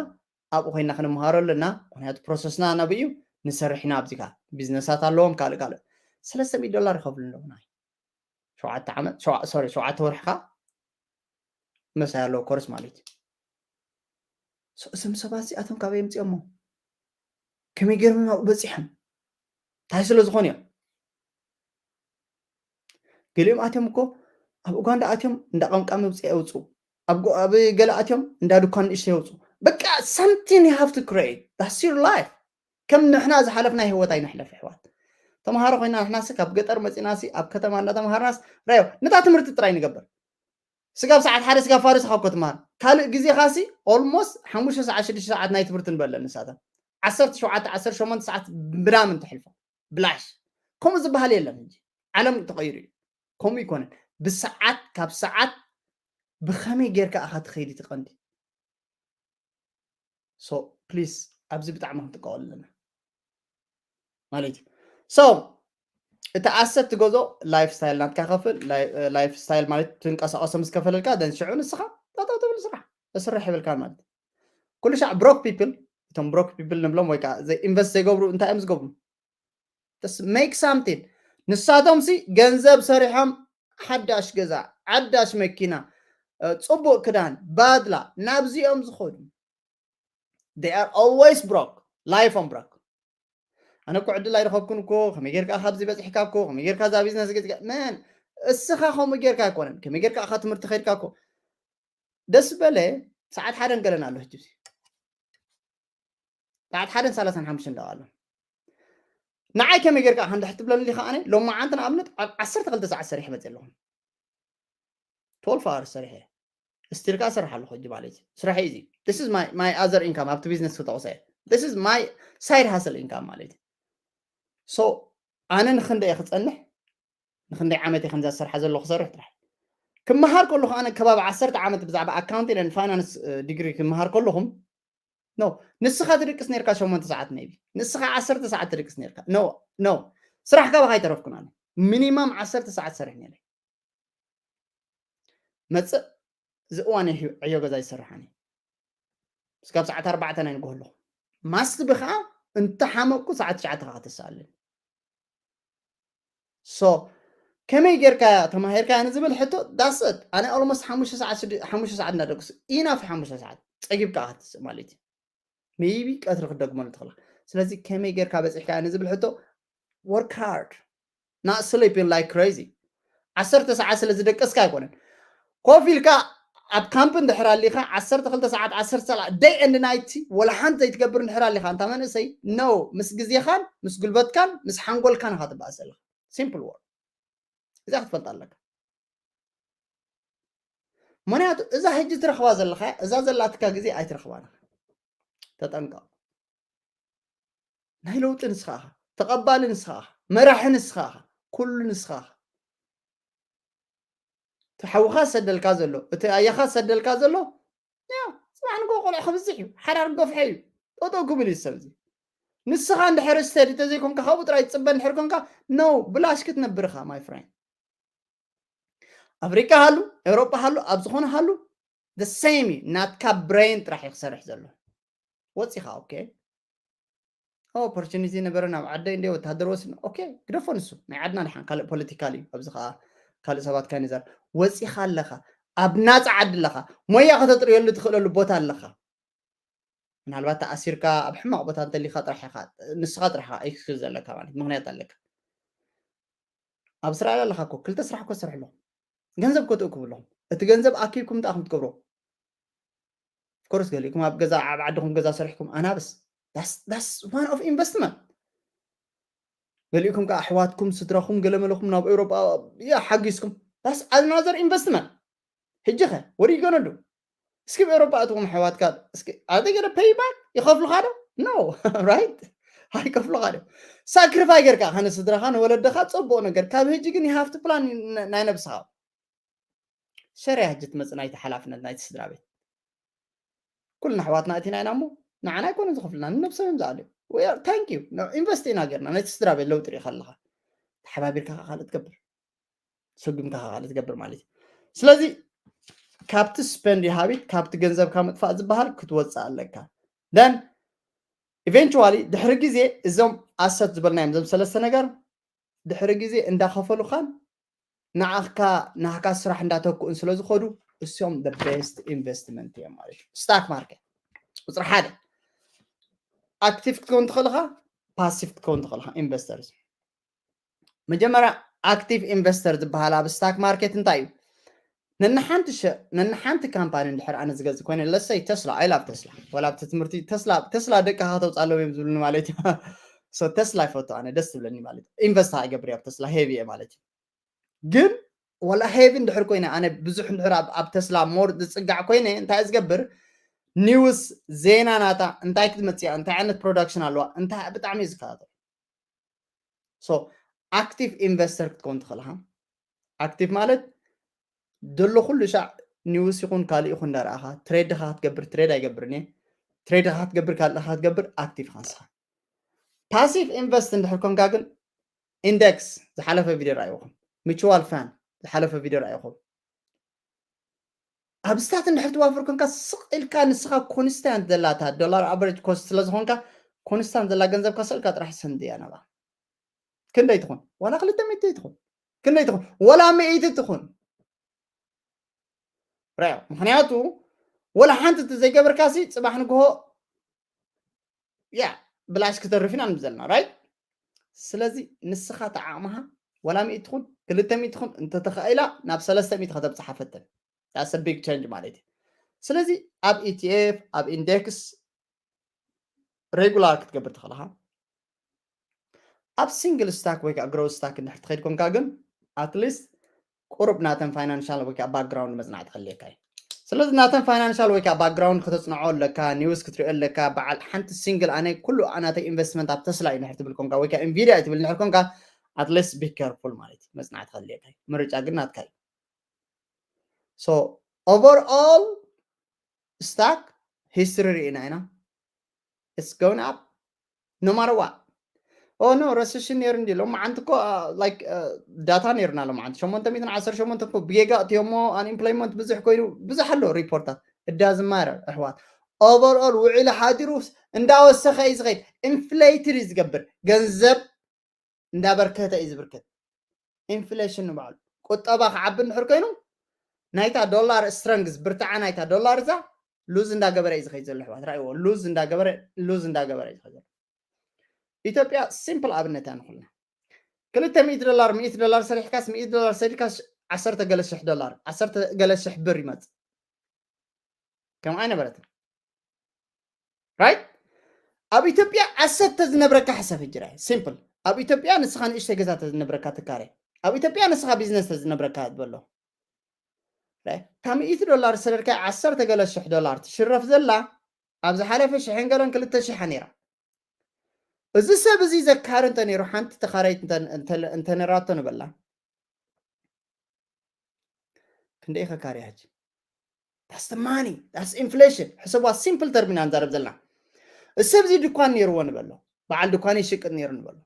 ኣብኡ ኮይና ክንመሃሮ ኣለና። ምክንያቱ ፕሮሰስና ናብኡ እዩ፣ ንሰርሕ ኢና ኣብዚ ከኣ። ቢዝነሳት ኣለዎም፣ ካልእ ካልእ። ሰለስተ ሚእቲ ዶላር ይኸፍሉ ኣለዉ ናይ ሸውዓተ ዓመት፣ ሸውዓ-፣ ሶሪ፣ ሸውዓተ ወርሒ ከኣ ምሳይ ኣለዉ ኮርስ ማለት እዩ። ሶ፣ እዞም ሰባት እዚኣቶም ካበይ ኣምጺኦሞ? ከመይ ገይሮም ናብኡ በጺሖም? እንታይ ስለ ዝኾኑ እዮም? ገሊኦም ኣትዮም እኮ ኣብ ኡጋንዳ ኣትዮም እንዳ ቀምቃሚ ውፅኢ የውፅኡ። ኣብ ጎ-፣ ኣብ ገለ ኣትዮም እንዳ ድኳን ንእሽተይ የውፅኡ። በቃ something you have to create. That's your life. ከም ንሕና ዝሓለፍና ህይወት ኣይንሕለፍ ኣሕዋት። ተምሃሮ ኮይና ንሕናሲ ካብ ገጠር መፂናሲ ኣብ ከተማ እንዳተምሃርናስ ራዮ ነታ ትምህርቲ ጥራይ ንገብር። ስጋብ ሰዓት ሓደ ስጋብ ፋርስ ካብ እኮ ትምሃር። ካልእ ግዜኻሲ ኦልሞስት ሓሙሽተ ሰዓት ሽዱሽተ ሰዓት ናይ ትምህርቲ ንበለን ንሳተን። ዓሰርተ ሸውዓተ ዓሰርተ ሸሞንተ ሰዓት ምናምን ተሕልፎ። ብላሽ። ከምኡ ዝበሃል የለን ሕጂ። ዓለም ተቐይሩ እዩ። ከምኡ ይኮነን። ብሰዓት፣ ካብ ሰዓት ብኸመይ ጌርካ ኢኻ ትኸይድ እቲ ቀንዲ። ሶ ፕሊስ ኣብዚ ብጣዕሚ ክንጥቀቐሉ ኣለና ማለት እዩ። ሶ እቲ ኣሰት ትገዝኦ ላይፍ ስታይል ናትካ ከፍል። ላይፍ ስታይል ማለት ትንቀሳቐሶ ምስ ከፈለልካ ደን ሽዑ ንስኻ ጠጠው ትብል ስራሕ ተስርሕ ይብልካ ማለት እዩ። ኩሉ ሻዕ ብሮክ ፒፕል፣ እቶም ብሮክ ፒፕል ንብሎም ወይ ከዓ ዘይ ኢንቨስት ዘይገብሩ እንታይ እዮም ዝገብሩ? ሜክ ሳምቲን። ንሳቶም ሲ ገንዘብ ሰሪሖም ሓዳሽ ገዛ፣ ሓዳሽ መኪና፣ እ፣ ጽቡቕ ክዳን፣ ባድላ፣ ናብዚኦም ዝኸዱ። They are always broke. ላይፎም ብሮክ። ኣነ እኮ ዕድል ኣይረኸብኩን እኮ፣ ከመይ ጌርካ ካብዚ በጺሕካ እኮ፣ ከመይ ጌርካ እዛ ቢዝነስ ገዚእካ፣ መን፣ እስኻ ከምኡ ጌርካ ኣይኮነን፣ ከመይ ጌርካ ኢኻ ትምህርቲ ኸይድካ እኮ። ደስ በለ፣ ሰዓት ሓደን ገለን ኣሎ ሕጂ። ሰዓት ሓደን ሰላሳን ሓሙሽተን ደቂቕ ኣሎ። ንዓይ ከመይ ጌርካ ኢኻ እንድሕር ትብለኒ ኢኻ፣ ኣነ ሎማዓንቲ ንኣብነት ኣብ ዓሰርተ ክልተ ሰዓት ሰሪሐ መፅእ ኣለኹ። ትወልፍ ኣወርስ ሰሪሐ። ስቲል ከኣ እሰርሕ ኣለኹ ሕጂ ማለት እዩ። ስራሐይ እዚ። This is my, my other income ኣብቲ ቢዝነስ ክጠቕሶ እየ። This is my side hustle income ማለት እዩ። ሶ ኣነ ንኽንደይ እየ ክጸንሕ? ንኽንደይ ዓመት እየ ከምዛ ዝሰርሓ ዘለኹ ክሰርሕ ጥራሕ? ክመሃር ከለኹ ኣነ ከባቢ ዓሰርተ ዓመት ብዛዕባ ኣካውንቲንግ ኤንድ ፋይናንስ፣ እ፣ ዲግሪ ክመሃር ከለኹም፣ ኖ፣ ንስኻ ትድቅስ ነርካ ሸሞንተ ሰዓት ሜቢ። ንስኻ ዓሰርተ ሰዓት ትድቅስ ነርካ። ኖ፣ ኖ። ስራሕ ካባኻ ኣይተረፍኩን ኣነ። ሚኒማም ዓሰርተ ሰዓት ሰሪሕ ነይረ። መጽእ፣ እዚ እዋን እየ ዕዮ ገዛ ይሰርሓኒ። ስጋብ ሰዓት ኣርባዕተ ናይ ንግሆ ኣለኹ። ማስት ብኸዓ እንተሓመቅኩ ሰዓት ትሽዓተ ከዓ ተሰኣለኒ። So ከመይ ጌርካ ተማሂርካ ንዝብል ሕቶ that's it። ኣነ almost ሓሙሽተ ሰዓት ሓሙሽተ ሰዓት እናደቅሱ ኢናፍ ሓሙሽተ ሰዓት ጸጊብካ ክትስእ ማለት እዩ። Maybe ቀትሪ ክትደግመሉ ትኽእል። ስለዚ ከመይ ጌርካ በጺሕካ ንዝብል ሕቶ work hard, not sleeping like crazy። ዓሰርተ ሰዓት ስለ ዝደቀስካ ኣይኮነን። ኮፍ ኢልካ ኣብ ካምፕ እንድሕር ኣሊኻ ዓሰርተ ክልተ ሰዓት ዓሰርተ ሰዓት day and night ወላ ሓንቲ ዘይትገብር እንድሕር ኣሊኻ እንታ መንእሰይ no ምስ ግዜኻን ምስ ጉልበትካን ምስ ሓንጎልካን ኢኻ ትበኣስ ዘለኻ። Simple word። እዛ ክትፈልጥ ኣለካ። ምክንያቱ እዛ ሕጂ ትረኽባ ዘለኻ እዛ ዘላትካ ግዜ ኣይትረኽባን ኢኻ። ተጠንቀቕ። ናይ ለውጢ ንስኻ ኢኻ፣ ተቐባሊ ንስኻ ኢኻ፣ መራሒ ንስኻ ኢኻ፣ ኩሉ ንስኻ ኢኻ። እቲ ሓውኻ ዝሰደልካ ዘሎ እቲ ኣያኻ ዝሰደልካ ዘሎ ያ ጽባሕ ንግሆ ቆልዑ ክብዝሕ እዩ፣ ሓዳር ክገፍሖ እዩ። ጠጠው ክብል እዩ ሰብ እዚ። ንስኻ እንድሕር ስተዲ ተዘይኮንካ ካብኡ ጥራይ ትጽበ እንድሕር ኮንካ no ብላሽ ክትነብር ኢኻ my friend። ኣፍሪቃ ሃሉ ኤውሮጳ ሃሉ ኣብ ዝኾነ ሃሉ the same እዩ። ናትካ ብሬን ጥራሕ እዩ ክሰርሕ ዘሎ። ወፂኻ okay opportunity ነበረ ናብ ዓደይ እንደ ወታደር ወስድ okay ግደፎ ንሱ ናይ ዓድና ድሓን ካልእ ፖለቲካል እዩ። ኣብዚ ከዓ ካልእ ሰባት ካይነዛር ወፂኻ ኣለኻ ኣብ ናፃ ዓዲ ኣለኻ ሞያ ከተጥርየሉ ትኽእለሉ ቦታ ኣለኻ። ምናልባት ተኣሲርካ ኣብ ሕማቕ ቦታ እንተሊኻ ጥራሕ ኢኻ ንስኻ ጥራሕ ኢኻ excuse ዘለካ ማለት ምኽንያት ኣለካ። ኣብ እስራኤል ኣለኻ እኮ ክልተ ስራሕ እኮ ትሰርሑ ኣለኹም። ገንዘብ እኮ ትእክቡ ኣለኹም። እቲ ገንዘብ ኣኪብኩም እንታይ ኢኹም ትገብሮ? Of course ገሊእኩም ኣብ ገዛ ኣብ ዓድኹም ገዛ ሰሪሕኩም ኣናብስ that's that's one of investment። ገሊእኩም ከዓ ኣሕዋትኩም ስድራኹም ገለመለኹም ናብ ኤውሮጳ ያ ሓጊዝኩም that's another investment። ሕጂ ኸ what are you gonna do? እስኪ ብኤውሮጳ እትኹም ኣሕዋትካ እስኪ are they gonna pay back? ይኸፍሉኻ ዶ? No right? ኣይከፍሉኻ ዶ? ሳክሪፋይ ጌርካ ከነ ስድራኻ ንወለደኻ ጽቡቕ ነገር ካብ ሕጂ ግን you have to plan ናይ ነብስኻ። ሸርያ ሕጂ ትመጽእ ናይቲ ሓላፍነት ናይቲ ስድራ ቤት ኩልና ኣሕዋትና እቲና ኢና እሞ ንዓና ኣይኮነ ዝኸፍልና ንነብሶም እዮም ዝኣልዩ። Thank you ኢንቨስት ኢና ጌርና ነቲ ስድራ ቤት ለውጢ ርኢኻ ኣለኻ። ተሓባቢርካ ከዓ ካልእ ትገብር ሰጉምካ ከዓ ካልእ ትገብር ማለት እዩ። ስለዚ ካብቲ spend your habit ካብቲ ገንዘብካ ምጥፋእ ዝበሃል ክትወፅእ ኣለካ። Then eventually ድሕሪ ግዜ እዞም ኣሰት ዝበልናዮም እዞም ሰለስተ ነገር ድሕሪ ግዜ እንዳኸፈሉኻን ንዓኻ ናህካ ስራሕ እንዳተክኡን ስለ ዝኸዱ እሶም the best investment እዮም ማለት እዩ። ስታክ ማርኬት ቁፅሪ ሓደ ኣክቲቭ ክትከውን ትኽእልኻ ፓሲቭ ክትከውን ትኽእልኻ ኢንቨስተርስ። መጀመርያ ኣክቲቭ ኢንቨስተር ዝበሃል ኣብ ስታክ ማርኬት እንታይ እዩ? ነንሓንቲ ነንሓንቲ ካምፓኒ እንድሕር ኣነ ዝገዝእ ኮይነ ለሰይ ተስላ ኣይ ላቭ ተስላ ወላ ኣብቲ ትምህርቲ ተስላ ተስላ ደቅኻ ከተውፅእ ኣለዎ እዮም ዝብሉኒ ማለት እዩ። ተስላ ይፈቱ ኣነ ደስ ትብለኒ ማለት ኢንቨስት ይገብር ኣብ ተስላ ሄቪ እየ ማለት እዩ። ግን ወላ ሄቪ እንድሕር ኮይነ ኣነ ብዙሕ እንድሕር ኣብ ተስላ ሞር ዝፅጋዕ ኮይነ እንታይ ዝገብር ኒውስ ዜና ናታ እንታይ ክትመፅያ እንታይ ዓይነት ፕሮዳክሽን ኣለዋ እንታይ ብጣዕሚ እዩ ዝከታተል። So ኣክቲቭ ኢንቨስተር ክትከውን ትኽእል ኢኻ። ኣክቲቭ ማለት ዘሎ ኩሉ ሻዕ ኒውስ ይኹን ካልእ ይኹን እንዳረኣኻ ትሬድ ዲኻ ክትገብር ትሬድ ኣይገብርን እየ ትሬድ ዲኻ ክትገብር ካልእ ዲኻ ክትገብር ኣክቲቭ ኢኻ ንስኻ። ፓሲቭ ኢንቨስት እንድሕር ኮንካ ግን ኢንደክስ ዝሓለፈ ቪድዮ ረኣይኹም፣ ሚቹዋል ፋንድ ዝሓለፈ ቪድዮ ረኣይኹም። ኣብ ስታት እንድሕር ትዋፍር ኮንካ ስቕ ኢልካ ንስኻ ኮንስታንት ዘላታ ዶላር ኣቨሬጅ ኮስት ስለ ዝኾንካ ኮንስታንት ዘላ ገንዘብካ ስቕ ኢልካ ጥራሕ ሰንድያ ናብኣ። ክንደይ ትኹን ዋላ ክልተ ሚእቲ ትኹን ክንደይ ትኹን ዋላ ሚእቲ ትኹን ራዮ ምክንያቱ ወላ ሓንቲ እቲ ዘይገበርካ ሲ ፅባሕ ንግሆ ያ ብላሽ ክተርፍ ኢና ንብል ዘለና ራይት። ስለዚ ንስኻ ተዓቕምኻ ዋላ ሚእቲ ትኹን ክልተ ሚእቲ ትኹን እንተተኻኢላ ናብ ሰለስተ ሚእቲ ከተብፅሓ ፈትን that's a big change ማለት እዩ። ስለዚ ኣብ ኢቲኤፍ ኣብ ኢንዴክስ ሬጉላር ክትገብር ትኽእል ኢኻ። ኣብ ሲንግል ስታክ ወይ ከዓ ግሮው ስታክ እንድሕር ትኸይድ ኮንካ ግን ኣትሊስት ቁሩብ ናተን ፋይናንሻል ወይ ከዓ ባክግራውንድ መፅናዕቲ ከድልየካ እዩ። ስለዚ ናተን ፋይናንሻል ወይ ከዓ ባክግራውንድ ከተፅንዖ ኣለካ፣ ኒውስ ክትሪኦ ኣለካ። በዓል ሓንቲ ሲንግል ኣነ ኩሉ ናተይ ኢንቨስትመንት ኣብ ተስላ እዩ እንድሕር ትብል ኮንካ ወይ ከዓ ኢንቪድያ እዩ ትብል እንድሕር ኮንካ ኣትሊስት ቢ ኬርፉል ማለት እዩ። መፅናዕቲ ከድልየካ እዩ። ምርጫ ግን ናትካ እዩ። So overall ስታክ ሂስትሪ ርኢና ኢና። It's going up no matter what. Oh no ረስሽን ነይሩ እንዲ ሎም መዓንቲ እኮ ላይክ ዳታ ነይሩና ሎም መዓንቲ ሸሞንተ ሚእትን ዓሰርተ ሸሞንተ እኮ ብጌጋ እትዮሞ ኣንኤምፕሎይመንት ብዙሕ ኮይኑ ብዙሕ ኣሎ ሪፖርታት እዳዝማረ ኣሕዋት ኦቨርኦል ውዒሉ ሓዲሩ እንዳወሰኸ እዩ ዝኸይድ ኢንፍሌትድ እዩ ዝገብር ገንዘብ እንዳበርከተ እዩ ዝብርከት ኢንፍሌሽን ንባዕሉ ቁጠባ ክዓቢ እንድሕር ኮይኑ ናይታ ዶላር ስትረንግዝ ብርትዓ ናይታ ዶላር እዛ ሉዝ እንዳገበረ እዩ ዝኸይድ ዘሎ ኣሕዋት። ራእይዎ ሉዝ እንዳገበረ ሉዝ እንዳገበረ እዩ ዝኸይድ ዘሎ። ኢትዮጵያ ሲምፕል ኣብነት እያ ንኹልና። ክልተ ሚእቲ ዶላር ሚእቲ ዶላር ሰሪሕካስ ሚእቲ ዶላር ሰሪሕካስ ዓሰርተ ገለ ሽሕ ዶላር ዓሰርተ ገለ ሽሕ ብር ይመጽእ። ከም ኣይነበረትን ራይት። ኣብ ኢትዮጵያ ኣሰት ተዝነብረካ ሕሰብ ህጅራ ሲምፕል። ኣብ ኢትዮጵያ ንስኻ ንእሽተይ ገዛ ተዝነብረካ ትካረ ኣብ ኢትዮጵያ ንስኻ ቢዝነስ ተዝነብረካ ዝበሎ እታ ሚእቲ ዶላር ዝሰደድካ ዓሰርተ ገለ ሽሕ ዶላር ትሽረፍ ዘላ ኣብ ዝሓለፈ ሽሕን ገለን ክልተ ሽሕ ነይራ። እዚ ሰብ እዚ ዘካሪ እንተነይሩ ሓንቲ ተኻራይት እንተነራቶ ንበላ ክንደይ ከካርያ ሕጂ that's the money that's inflation። ሕሰቧ ሲምፕል ተርም ኢና ንዛረብ ዘለና። እዚ ሰብ እዚ ድኳን ነይርዎ ንበሎ በዓል ድኳን ይሽቅጥ ነይሩ ንበሎ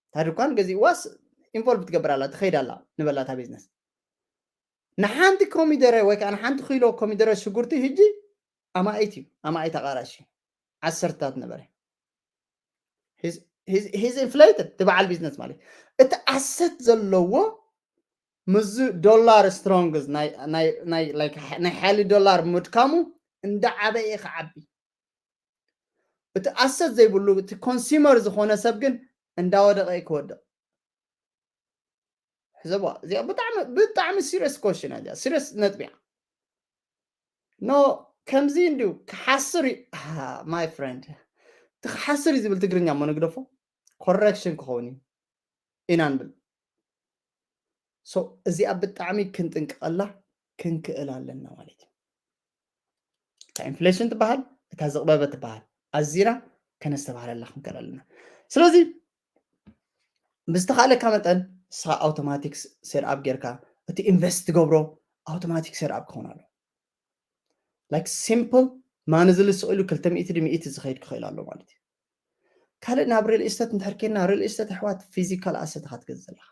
እታ ድኳን ገዚእዋስ ኢንቮልቭ ትገብር ኣላ ትኸይድ ኣላ ንበላ እታ ቢዝነስ። ንሓንቲ ኮሚደረ ወይ ከዓ ንሓንቲ ኪሎ ኮሚደረ ሽጉርቲ ህጂ ኣማኢት እዩ ኣማኢት ኣቃራሽ እዩ ዓሰርታት ነበረ። ሂዝ ኢንፍሌትድ እቲ በዓል ቢዝነስ ማለት እቲ ኣሰት ዘለዎ ምዚ ዶላር ስትሮንግዝ ናይ ሓይሊ ዶላር ምድካሙ እንዳዓበየ ክዓቢ እቲ ኣሰት ዘይብሉ እቲ ኮንሱመር ዝኾነ ሰብ ግን እንዳወደቀ ክወድቅ ሕዘቧ። እዚኣ ብጣዕሚ ብጣዕሚ ሲሪየስ ኮሽን እያ። ሲሪየስ ነጥቢ እያ። ኖ ከምዚ እንዲሁ ክሓስር እዩ my friend። እቲ ክሓስር እዩ ዝብል ትግርኛ እሞ ንግደፎ ኮረክሽን ክኸውን እዩ ኢና ንብል። እዚኣ ብጣዕሚ ክንጥንቀቐላ ክንክእል ኣለና ማለት እዩ። እታ ኢንፍሌሽን ትበሃል እታ ዝቕበበ ትበሃል ኣዚና ከነስተባህለላ ክንክእል ኣለና። ስለዚ ብዝተኻእለካ መጠን ንስኻ ኣውቶማቲክ ሴት ኣፕ ጌርካ እቲ ኢንቨስት ትገብሮ ኣውቶማቲክ ሴት ኣፕ ክኸውን ኣሎ። ላይክ ሲምፕል ማን ዝልስቕ ኢሉ ክልተ ሚእቲ ድሚእቲ ዝኸይድ ክኽእል ኣሎ ማለት እዩ። ካልእ ናብ ሪል ኢስተት እንድሕር ኬና ሪል ኢስተት ኣሕዋት ፊዚካል ኣሰት ኢኻ ትገዝእ ዘለኻ።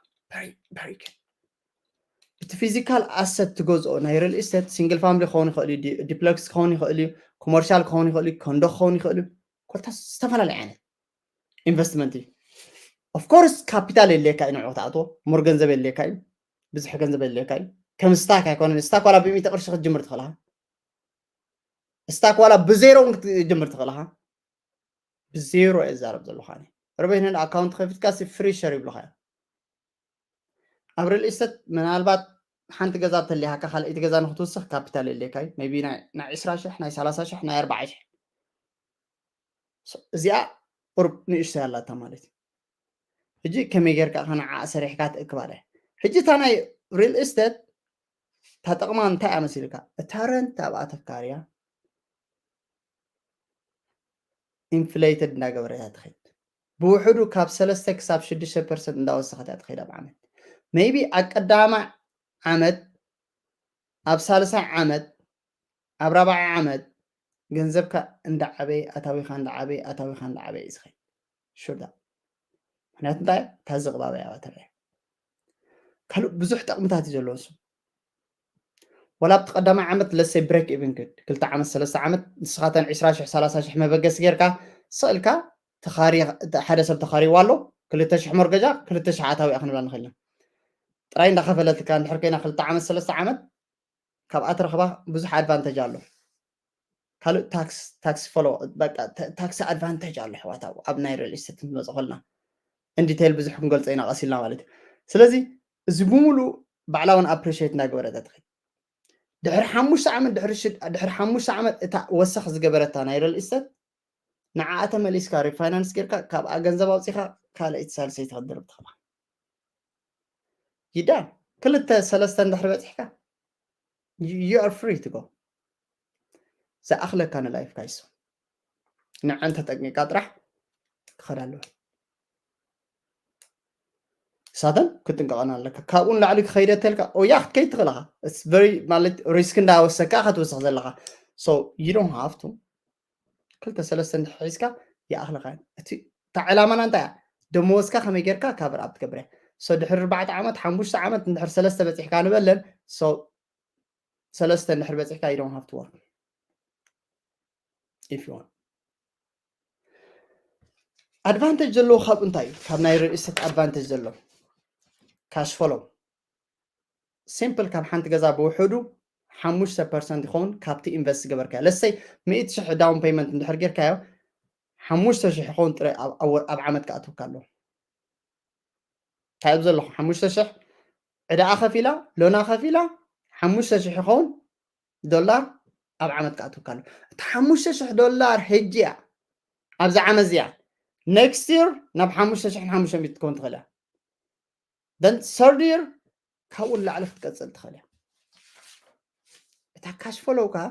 እቲ ፊዚካል ኣሰት ትገዝኦ ናይ ሪል ኢስተት ሲንግል ፋሚሊ ክኸውን ይኽእል እዩ፣ ዲፕለክስ ክኸውን ይኽእል እዩ፣ ኮመርሻል ክኸውን ይኽእል እዩ፣ ኮንዶ ክኸውን ይኽእል እዩ። ኮታ ዝተፈላለዩ ዓይነት ኢንቨስትመንት እዩ። ኦፍኮርስ ካፒታል የድልየካ እዩ ንዕኡ ክትኣትዎ፣ ሙር ገንዘብ የድልየካ እዩ፣ ብዙሕ ገንዘብ የድልየካ እዩ። ከም ስታክ ኣይኮነን። ስታክ ዋላ ብሚእቲ ቅርሺ ክትጅምር ትኽእልኻ። ስታክ ዋላ ብዜሮ እውን ክትጅምር ትኽእልኻ። ብዜሮ እየ ዝዛረብ ዘለኹ ኣነ። ርበይነን ኣካውንት ከፊትካ ሲ ፍሪ ሸር ይብሉኻ እዮም። ኣብ ሪል ኢስተት ምናልባት ሓንቲ ገዛ ተሊሃካ ካልኣይቲ ገዛ ንክትውስኽ ካፒታል የድልየካ እዩ። ሜይ ቢ ናይ ዕስራ ሽሕ ናይ ሰላሳ ሽሕ ናይ ኣርባዓ ሽሕ እዚኣ ቁርብ ንእሽቶ ያላታ ማለት እዩ። ሕጂ ከመይ ጌርካ ከነዓ ሰሪሕካ ትእክባለ። ሕጂ እታ ናይ ሪል ኢስተት እታ ጥቕማ እንታይ እያ መሲልካ? እታ ረንት ኣብኣ ተካርያ ኢንፍሌትድ እንዳገበረት እያ ትኸይድ። ብውሕዱ ካብ ሰለስተ ክሳብ ሽዱሽተ ፐርሰንት እንዳወሰኸት እያ ትኸይድ ኣብ ዓመት። ሜይቢ ኣብ ቀዳማይ ዓመት ኣብ ሳልሳይ ዓመት ኣብ ራብዓይ ዓመት ገንዘብካ እንዳዓበየ ኣታዊኻ እንዳዓበየ ኣታዊኻ እንዳዓበየ እዩ ዝኸይድ። ሹር ዳ ምክንያቱ እንታይ እታ ዝቕባበ ያባተበ ካልእ ብዙሕ ጠቕምታት እዩ ዘለዎ እሱ። ወላ ኣብቲ ቀዳማይ ዓመት ለሰይ ብሬክ ኢቭን ክድ ክልተ ዓመት ሰለስተ ዓመት ንስኻተን ዕስራ ሽሕ ሰላሳ ሽሕ መበገሲ ጌርካ ስቕልካ ሓደ ሰብ ተኻሪዋ ኣሎ ክልተ ሽሕ መርገጃ ክልተ ሽሕ ኣታዊኣ ክንብላ ንኽእል ጥራይ እንዳኸፈለትካ እንድሕር ኮይና ክልተ ዓመት ሰለስተ ዓመት ካብኣ ትረኽባ ብዙሕ ኣድቫንተጅ ኣሎ። ካልእ ታክስ ታክስ ፎሎ በቃ ታክስ ኣድቫንተጅ ኣሎ ኣሕዋት ኣብ ናይ ሪል ኢስተት ንመፅ ከልና እንዲቴይል ብዙሕ ክንገልፆ ኢና ቀሲልና ማለት እዩ። ስለዚ እዚ ብምሉእ ባዕላ እውን ኣፕሪሽት እንዳገበረት ትኸይድ። ድሕሪ ሓሙሽተ ዓመት ድሕሪ ሓሙሽተ ዓመት እታ ወሰኽ ዝገበረታ ናይ ሪል ኢስተት ንዓኣ ተመሊስካ ሪፋይናንስ ጌርካ ካብኣ ገንዘብ ኣውፂኻ ካልኣይቲ ሳልሰይቲ ክትድርብ ትኽእላ። ይዳ ክልተ ሰለስተ እንድሕር በፂሕካ you are free to go። ዝኣኽለካ ንላይፍካ ይሱ ንዐን ተጠቅሚካ ጥራሕ ክኸዳ ኣለዎ። እሳተን ክጥንቀቐና ኣለካ። ካብኡ ንላዕሊ ክኸይደ ተልካ ኦያ ክትከይድ ትኽእልኻ። ማለት ሪስክ እንዳወሰካ ኢኻ ትውስኽ ዘለኻ። So you don't have to ክልተ ሰለስተ እንድሕር ሒዝካ ይኣኽልኻ። እቲ እታ ዕላማና እንታይ እያ? ደመወዝካ ከመይ ጌርካ ካቨር ኣፕ ትገብር እያ። So ድሕሪ ኣርባዕተ ዓመት ሓሙሽተ ዓመት እንድሕር ሰለስተ በፂሕካ ንበለን ሰለስተ እንድሕር በፂሕካ you don't have to work if you want። ኣድቫንቴጅ ዘለዎ ካብ እንታይ እዩ? ካብ ናይ ሪል ኢስተት ኣድቫንቴጅ ዘሎ cash flow simple ካብ ሓንቲ ገዛ ብውሕዱ ሓሙሽተ ፐርሰንት ይኸውን ካብቲ ኢንቨስት ዝገበርካዮ። ለሰይ ሚእቲ ሽሕ down payment እንድሕር ጌርካዮ ሓሙሽተ ሽሕ ይኸውን ጥረ ኣብ ዓመት ክኣትወካ ኣለዎ። እንታይ ኣብ ዘለኹ ሓሙሽተ ሽሕ ዕዳኣ ከፊላ ሎና ከፊላ ሓሙሽተ ሽሕ ይኸውን ዶላር ኣብ ዓመት ክኣትወካ ኣሎ። እቲ ሓሙሽተ ሽሕ ዶላር ሕጂ እያ ኣብዚ ዓመት እዚኣ። Next year ናብ ሓሙሽተ ሽሕን ሓሙሽተ ሚእትን ክትከውን ትኽእል እያ። Then third year ካብኡ ንላዕሊ ክትቀፅል ትኽእል እያ። እታ ካሽ ፎሎው ከዓ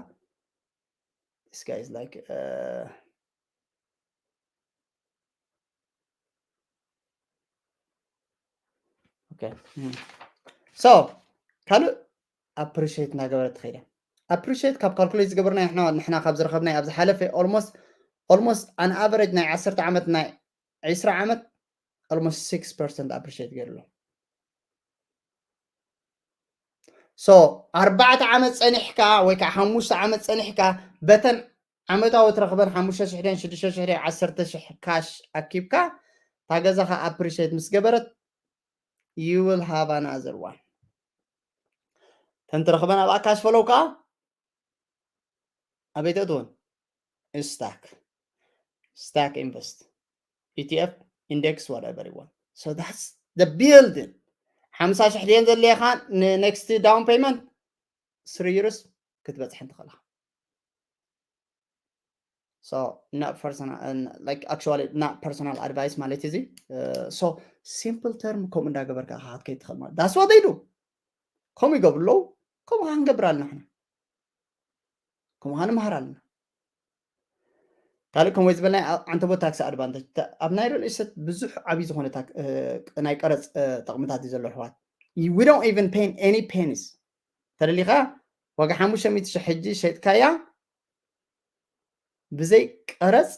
this guy is like uh, okay. So ካልእ ኣፕሪሽት እናገበረት ትኸይደ። ኣፕሪሽት ካብ ካልኩሌት ዝገበርና ንሕና ካብ ዝረኸብናይ ኣብ ዝሓለፈ almost almost an average ናይ ዓሰርተ ዓመት ናይ ዕስራ ዓመት almost six percent ኣፕሪሽት ገይሩ ኣሎ። So ኣርባዕተ ዓመት ፀኒሕካ ወይ ከዓ ሓሙሽተ ዓመት ፀኒሕካ በተን ዓመታዊ ትረኽበን ሓሙሽተ ሽሕ ድን ሽዱሽተ ሽሕ ድን ዓሰርተ ሽሕ ካሽ ኣኪብካ እታ ገዛኻ ኣፕሪሽት ምስ ገበረት you will have another one። ተን ትረኽበን ኣብኣ ካሽ ፈሎው ከዓ ኣበይ ተእትወን? ስታክ ስታክ ኢንቨስት ኢቲኤፍ ኢንዴክስ whatever you want. So that's the building ሓምሳ ሽሕ ድየን ዘድልየኻ ንኔክስት down payment three years ክትበፅሐን ትኽእልኻ። So not personal like actually not personal advice ማለት እዚ። So simple term ከምኡ እንዳገበርካ ክትከይድ ትኽእል ማለት that's what they do። ከምኡ ይገብሩ ኣለዉ። ከምኡ ክንገብር ኣለና ንሕና። ከምኡ ክንምሃር ኣለና። ካልእ ከምኡ ዝበልና ዓንተቦ ታክሲ ኣድቫንቴጅ ኣብ ናይ ሪል ስቴት ብዙሕ ዓብዪ ዝኾነ ናይ ቀረፅ ጥቕምታት እዩ ዘሎ ኣሕዋት። We don't even pay any pennies። ተደሊኻ ዋጋ ሓሙሽተ ሚእቲ ሽሕ ሕጂ ሸጥካያ ብዘይ ቀረፅ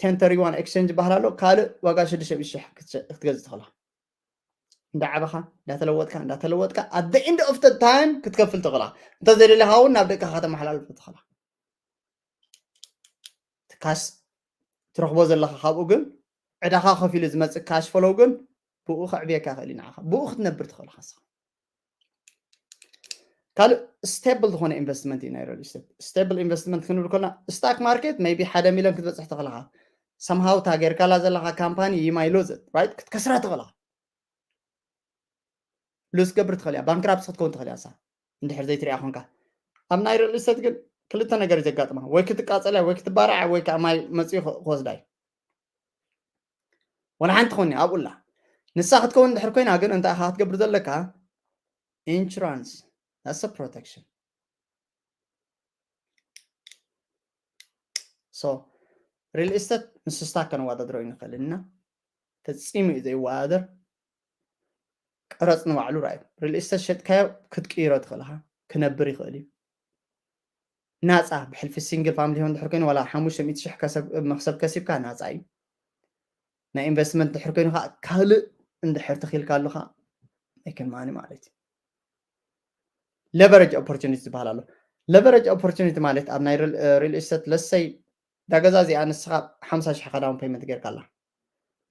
ten thirty-one exchange ባህል ኣሎ። ካልእ ዋጋ ሽዱሽተ ሚእቲ ሽሕ ክትገዝእ ትኽእላ። እንዳዓበኻ እንዳተለወጥካ እንዳተለወጥካ at the end of the time ክትከፍል ትኽእላ። እንተዘይደለኻ እውን ናብ ደቅኻ ከተመሓላልፎ ትኽእላ። ካሽ ትረኽቦ ዘለኻ ካብኡ ግን ዕዳኻ ከፊሉ ዝመፅእ ካሽ ፈሎው ግን ብኡ ከዕብየካ ይኽእል እዩ ንዓኻ። ብኡ ክትነብር ትኽእል ኢኻ ንስኻ። ካልእ ስቴብል ዝኾነ ኢንቨስትመንት እዩ ናይ ሪል ስቴት። ስቴብል ኢንቨስትመንት ክንብል ከለና ስታክ ማርኬት ሜይቢ ሓደ ሚልዮን ክትበፅሕ ትኽእል ኢኻ። ሰምሃው እታ ጌርካላ ዘለኻ ካምፓኒ you might lose it right ክትከስራ ትኽእል ኢኻ። ሉዝ ክትገብር ትኽእል እያ። ባንክራፕት ክትከውን ትኽእል እያ ንሳ እንድሕር ዘይትሪኣ ኮንካ። ኣብ ናይ ሪል ስቴት ግን ክልተ ነገር እዩ ዘጋጥማ። ወይ ክትቃፀል እያ ወይ ክትባራዕ እያ ወይ ከዓ ማይ መፅኡ ክወስዳ እዩ። ወላ ሓንቲ ትኾን ኣብኡላ ንሳ ክትከውን እንድሕር ኮይና ግን እንታይ ኢኻ ክትገብር ዘለካ? ኢንሹራንስ that's a protection። So ሪል ስቴት ምስ ስታክ ከነወዳድሮ ይንኽእል እና ፈፂሙ እዩ ዘይወዳደር። ቀረፅ ንባዕሉ ርኣዩ። ሪል ስቴት ሸጥካዮ ክትቅይሮ ትኽእል ኢኻ። ክነብር ይኽእል እዩ። ናፃ ብሕልፊ ሲንግል ፋሚሊ ሆም እንድሕር ኮይኑ ዋላ ሓሙሽተ ሚእቲ ሽሕ መክሰብ ከሲብካ ናፃ እዩ። ናይ ኢንቨስትመንት እንድሕር ኮይኑ ከዓ ካልእ እንድሕር ተኺልካ ኣለኻ make money ማለት እዩ። ሌቨሬጅ ኦፖርቹኒቲ ዝበሃል ኣሎ። ሌቨሬጅ ኦፖርቹኒቲ ማለት ኣብ ናይ ሪል ስቴት ለሰይ እዛ ገዛ እዚኣ ንስኻ ሓምሳ ሽሕ ዳውን ፔመንት ጌርካ ኣላ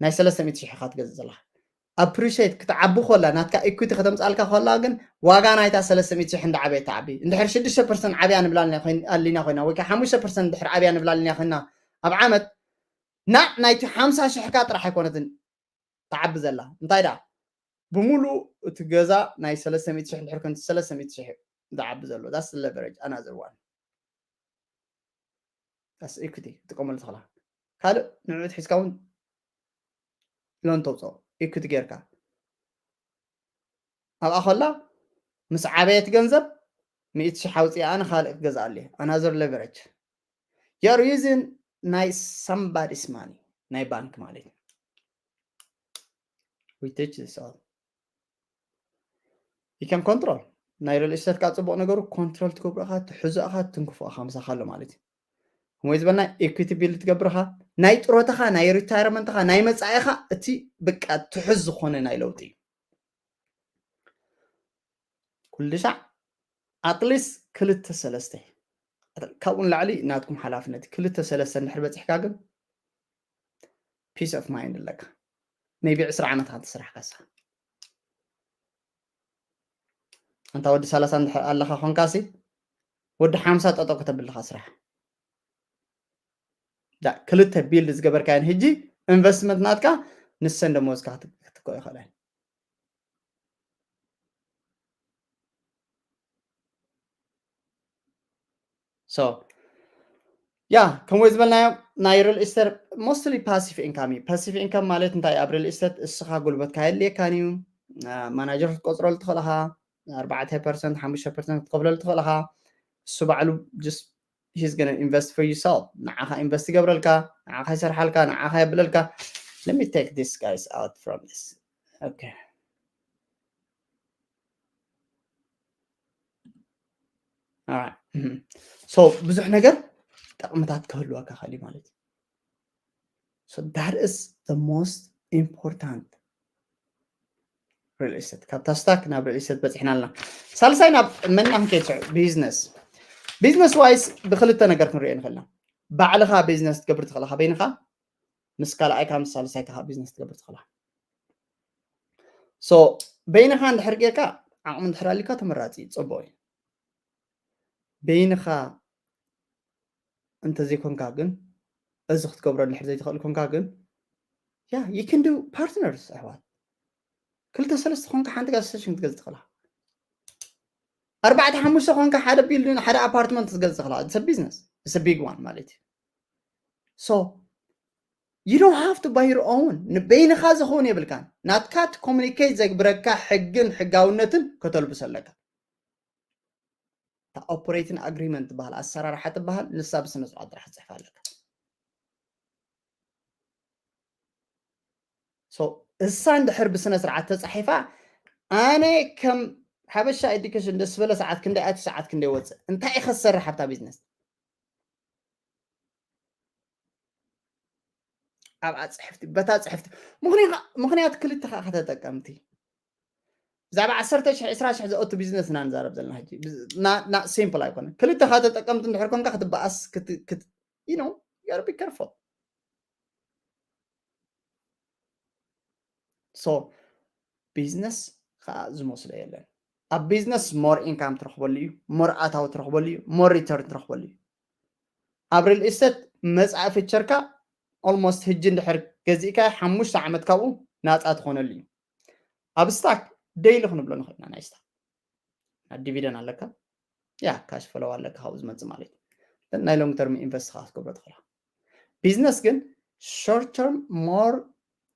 ናይ ሰለስተ ሚእቲ ሽሕ ኢኻ ትገዝእ ዘለኻ። ኣፕሪሼት ክትዓቢ ኮላ ናትካ ኢኩቲ ከተምፃልካ ኮላ ግን ዋጋ ናይታ ሰለስተ ሚእቲ ሽሕ እንዳዓበየ ትዓቢ። እንድሕር ሽዱሽተ ፐርሰንት ዓብያ ንብላ ኣሊና ኮይና ወይ ከዓ ሓሙሽተ ፐርሰንት እንድሕር ዓብያ ንብላ ኣሊና ኮይና ኣብ ዓመት ና ናይቲ ሓምሳ ሽሕካ ጥራሕ ኣይኮነትን ትዓቢ ዘላ እንታይ ደኣ ብምሉእ እቲ ገዛ ናይ ሰለስተ ሚእቲ ሽሕ እንድሕር ኮነ ሰለስተ ሚእቲ ሽሕ ዝዓቢ ዘሎ that's leverage another one that's equity ትጥቀመሉ ትኽእላ ካልእ ንዕኡ ትሒዝካ እውን ሎን ተውፅኦ ኢኩቲ ጌርካ ኣብኣ ከላ ምስ ዓበየት ገንዘብ ሚእቲ ሽሕ ኣውፅኣ ኣነ ካልእ ክገዝኣሉ እየ another leverage you are using ናይ somebody's money ናይ ባንክ ማለት እዩ we teach this all you can control ናይ ሪል ስቴት ካ ፅቡቅ ነገሩ ኮንትሮል ትገብሮ ኢኻ ትሕዞ ኢኻ ትንክፎ ኢኻ ምሳኻ ኣሎ ማለት እዩ ወይ ዝበልና ኢኩቲ ቢልድ ትገብር ኢኻ ናይ ጥሮታኻ ናይ ሪታይርመንትኻ ናይ መፃኢኻ እቲ በቃ ትሕዝ ዝኾነ ናይ ለውጢ እዩ ኩሉ ሻዕ ኣትሊስት ክልተ ሰለስተ ካብኡ ንላዕሊ ናትኩም ሓላፍነት ክልተ ሰለስተ እንድሕር በፂሕካ ግን peace of mind ኣለካ maybe ዕስራ ዓመት ካን ትስራሕ ካሳ ኣንታ ወዲ ሰላሳ እንድሕር ኣለኻ ኾንካሲ፣ ወዲ ሓምሳ ጠጠው ከተብልኻ ስራሕ። ክልተ ቢልድ ዝገበርካየን ህጂ ኢንቨስትመንት ናትካ ንሰን ደሞዝካ ክትከኦ ይኽእለን። So ያ ከምኡ ዝበልናዮ ናይ ሪል ኢስተት ሞስትሊ ፓሲቭ ኢንካም እዩ። ፓሲቭ ኢንካም ማለት እንታይ? ኣብ ሪል ኢስተት እስኻ ጉልበትካ የድልየካን እዩ። ማናጀር ክትቆፅረሉ ትኽእልኻ፣ ኣርባዕተ ፐርሰንት ሓሙሽተ ፐርሰንት ክትከፍለሉ ትኽእልኻ። እሱ ባዕሉ just he's gonna invest for yourself። ንዓኻ ኢንቨስት ይገብረልካ፣ ንዓኻ ይሰርሓልካ፣ ንዓኻ የብለልካ። Let me take this guys out from this. Okay. So ብዙሕ ነገር ጠቕምታት ክህልወካ ኸእል ማለት እዩ። So that is the most important real estate። ካብታ ስታክ ናብ ሪል ኢስተት በፂሕና ኣለና። ሳልሳይ ናብ መና ክንከይድ ስዑ ቢዝነስ። ቢዝነስ ዋይስ ብክልተ ነገር ክንሪኦ ንኽእልና። ባዕልኻ ቢዝነስ ትገብር ትኽእልኻ በይንኻ፣ ምስ ካልኣይካ ምስ ሳልሳይካ ቢዝነስ ትገብር ትኽእልኻ። So በይንኻ እንድሕር ጌርካ ዓቕሚ እንድሕር ኣሊካ ተመራፂ እዩ፣ ፅቡቅ እዩ። በይንኻ እንተዘይኮንካ ግን፣ እዚ ክትገብሮ እንድሕር ዘይትኽእል ኮንካ ግን፣ yeah, you can do partners ኣሕዋት። ክልተ ሰለስተ ኮንካ ሓንቲ ጋዝ ስቴሽን ክትገዝእ ትኽእላ። ኣርባዕተ ሓሙሽተ ኮንካ ሓደ ቢልዲንግ ሓደ ኣፓርትመንት ክትገዝእ ትኽእላ። It's a business, it's a big one ማለት እዩ። So you don't have to buy your own። ንበይንኻ ዝኸውን የብልካን። ናትካ እቲ ኮሚኒኬት ዘግብረካ ሕግን ሕጋውነትን ከተልብሶ ኣለካ። እታ ኦፕሬቲንግ ኣግሪመንት ትበሃል ኣሰራርሓ ትበሃል ንሳ ብስነ ስርዓት ጥራሕ ትፅሕፍ ኣለካ። So እሳ እንድሕር ብስነ ስርዓት ተፃሒፋ ኣነ ከም ሓበሻ ኤዱኬሽን ደስ ዝበለ ሰዓት ክንደይ ኣቲ ሰዓት ክንደይ ወፅእ እንታይ ኢኸ ዝሰርሕ ኣብታ ቢዝነስ ኣብኣ ፅሕፍቲ በታ ፅሕፍቲ ምኽንያት ክልተ ከዓ ከተጠቀምቲ ብዛዕባ ዓሰርተ ሽሕ ዕስራ ሽሕ ዘእቱ ቢዝነስ ኢና ንዛረብ ዘለና ሕጂ። ና ሲምፕል ኣይኮነን። ክልተ ካ ተጠቀምቲ እንድሕር ኮንካ ክትበኣስ you know you gotta be careful። So ቢዝነስ ከዓ ዝመስሎ የለን። ኣብ ቢዝነስ ሞር ኢንካም ትረኽበሉ እዩ፣ ሞር ኣታዊ ትረኽበሉ እዩ፣ ሞር ሪተርን ትረኽበሉ እዩ። ኣብ ሪል ኢስተት መፃኢ ፊቸርካ ኦልሞስት ህጂ እንድሕር ገዚእካ ሓሙሽተ ዓመት ካብኡ ናፃ ትኾነሉ እዩ። ኣብ ስታክ ደይሊ ክንብሎ ንኽእልና ናይ ስታክ ዲቪደን ኣለካ ያ ካሽ ፍሎው ኣለካ ካብኡ ዝመፅእ ማለት እዩ። ናይ ሎንግ ተርም ኢንቨስት ካ ክትገብሮ ትኽእላ። ቢዝነስ ግን ሾርት ተርም ሞር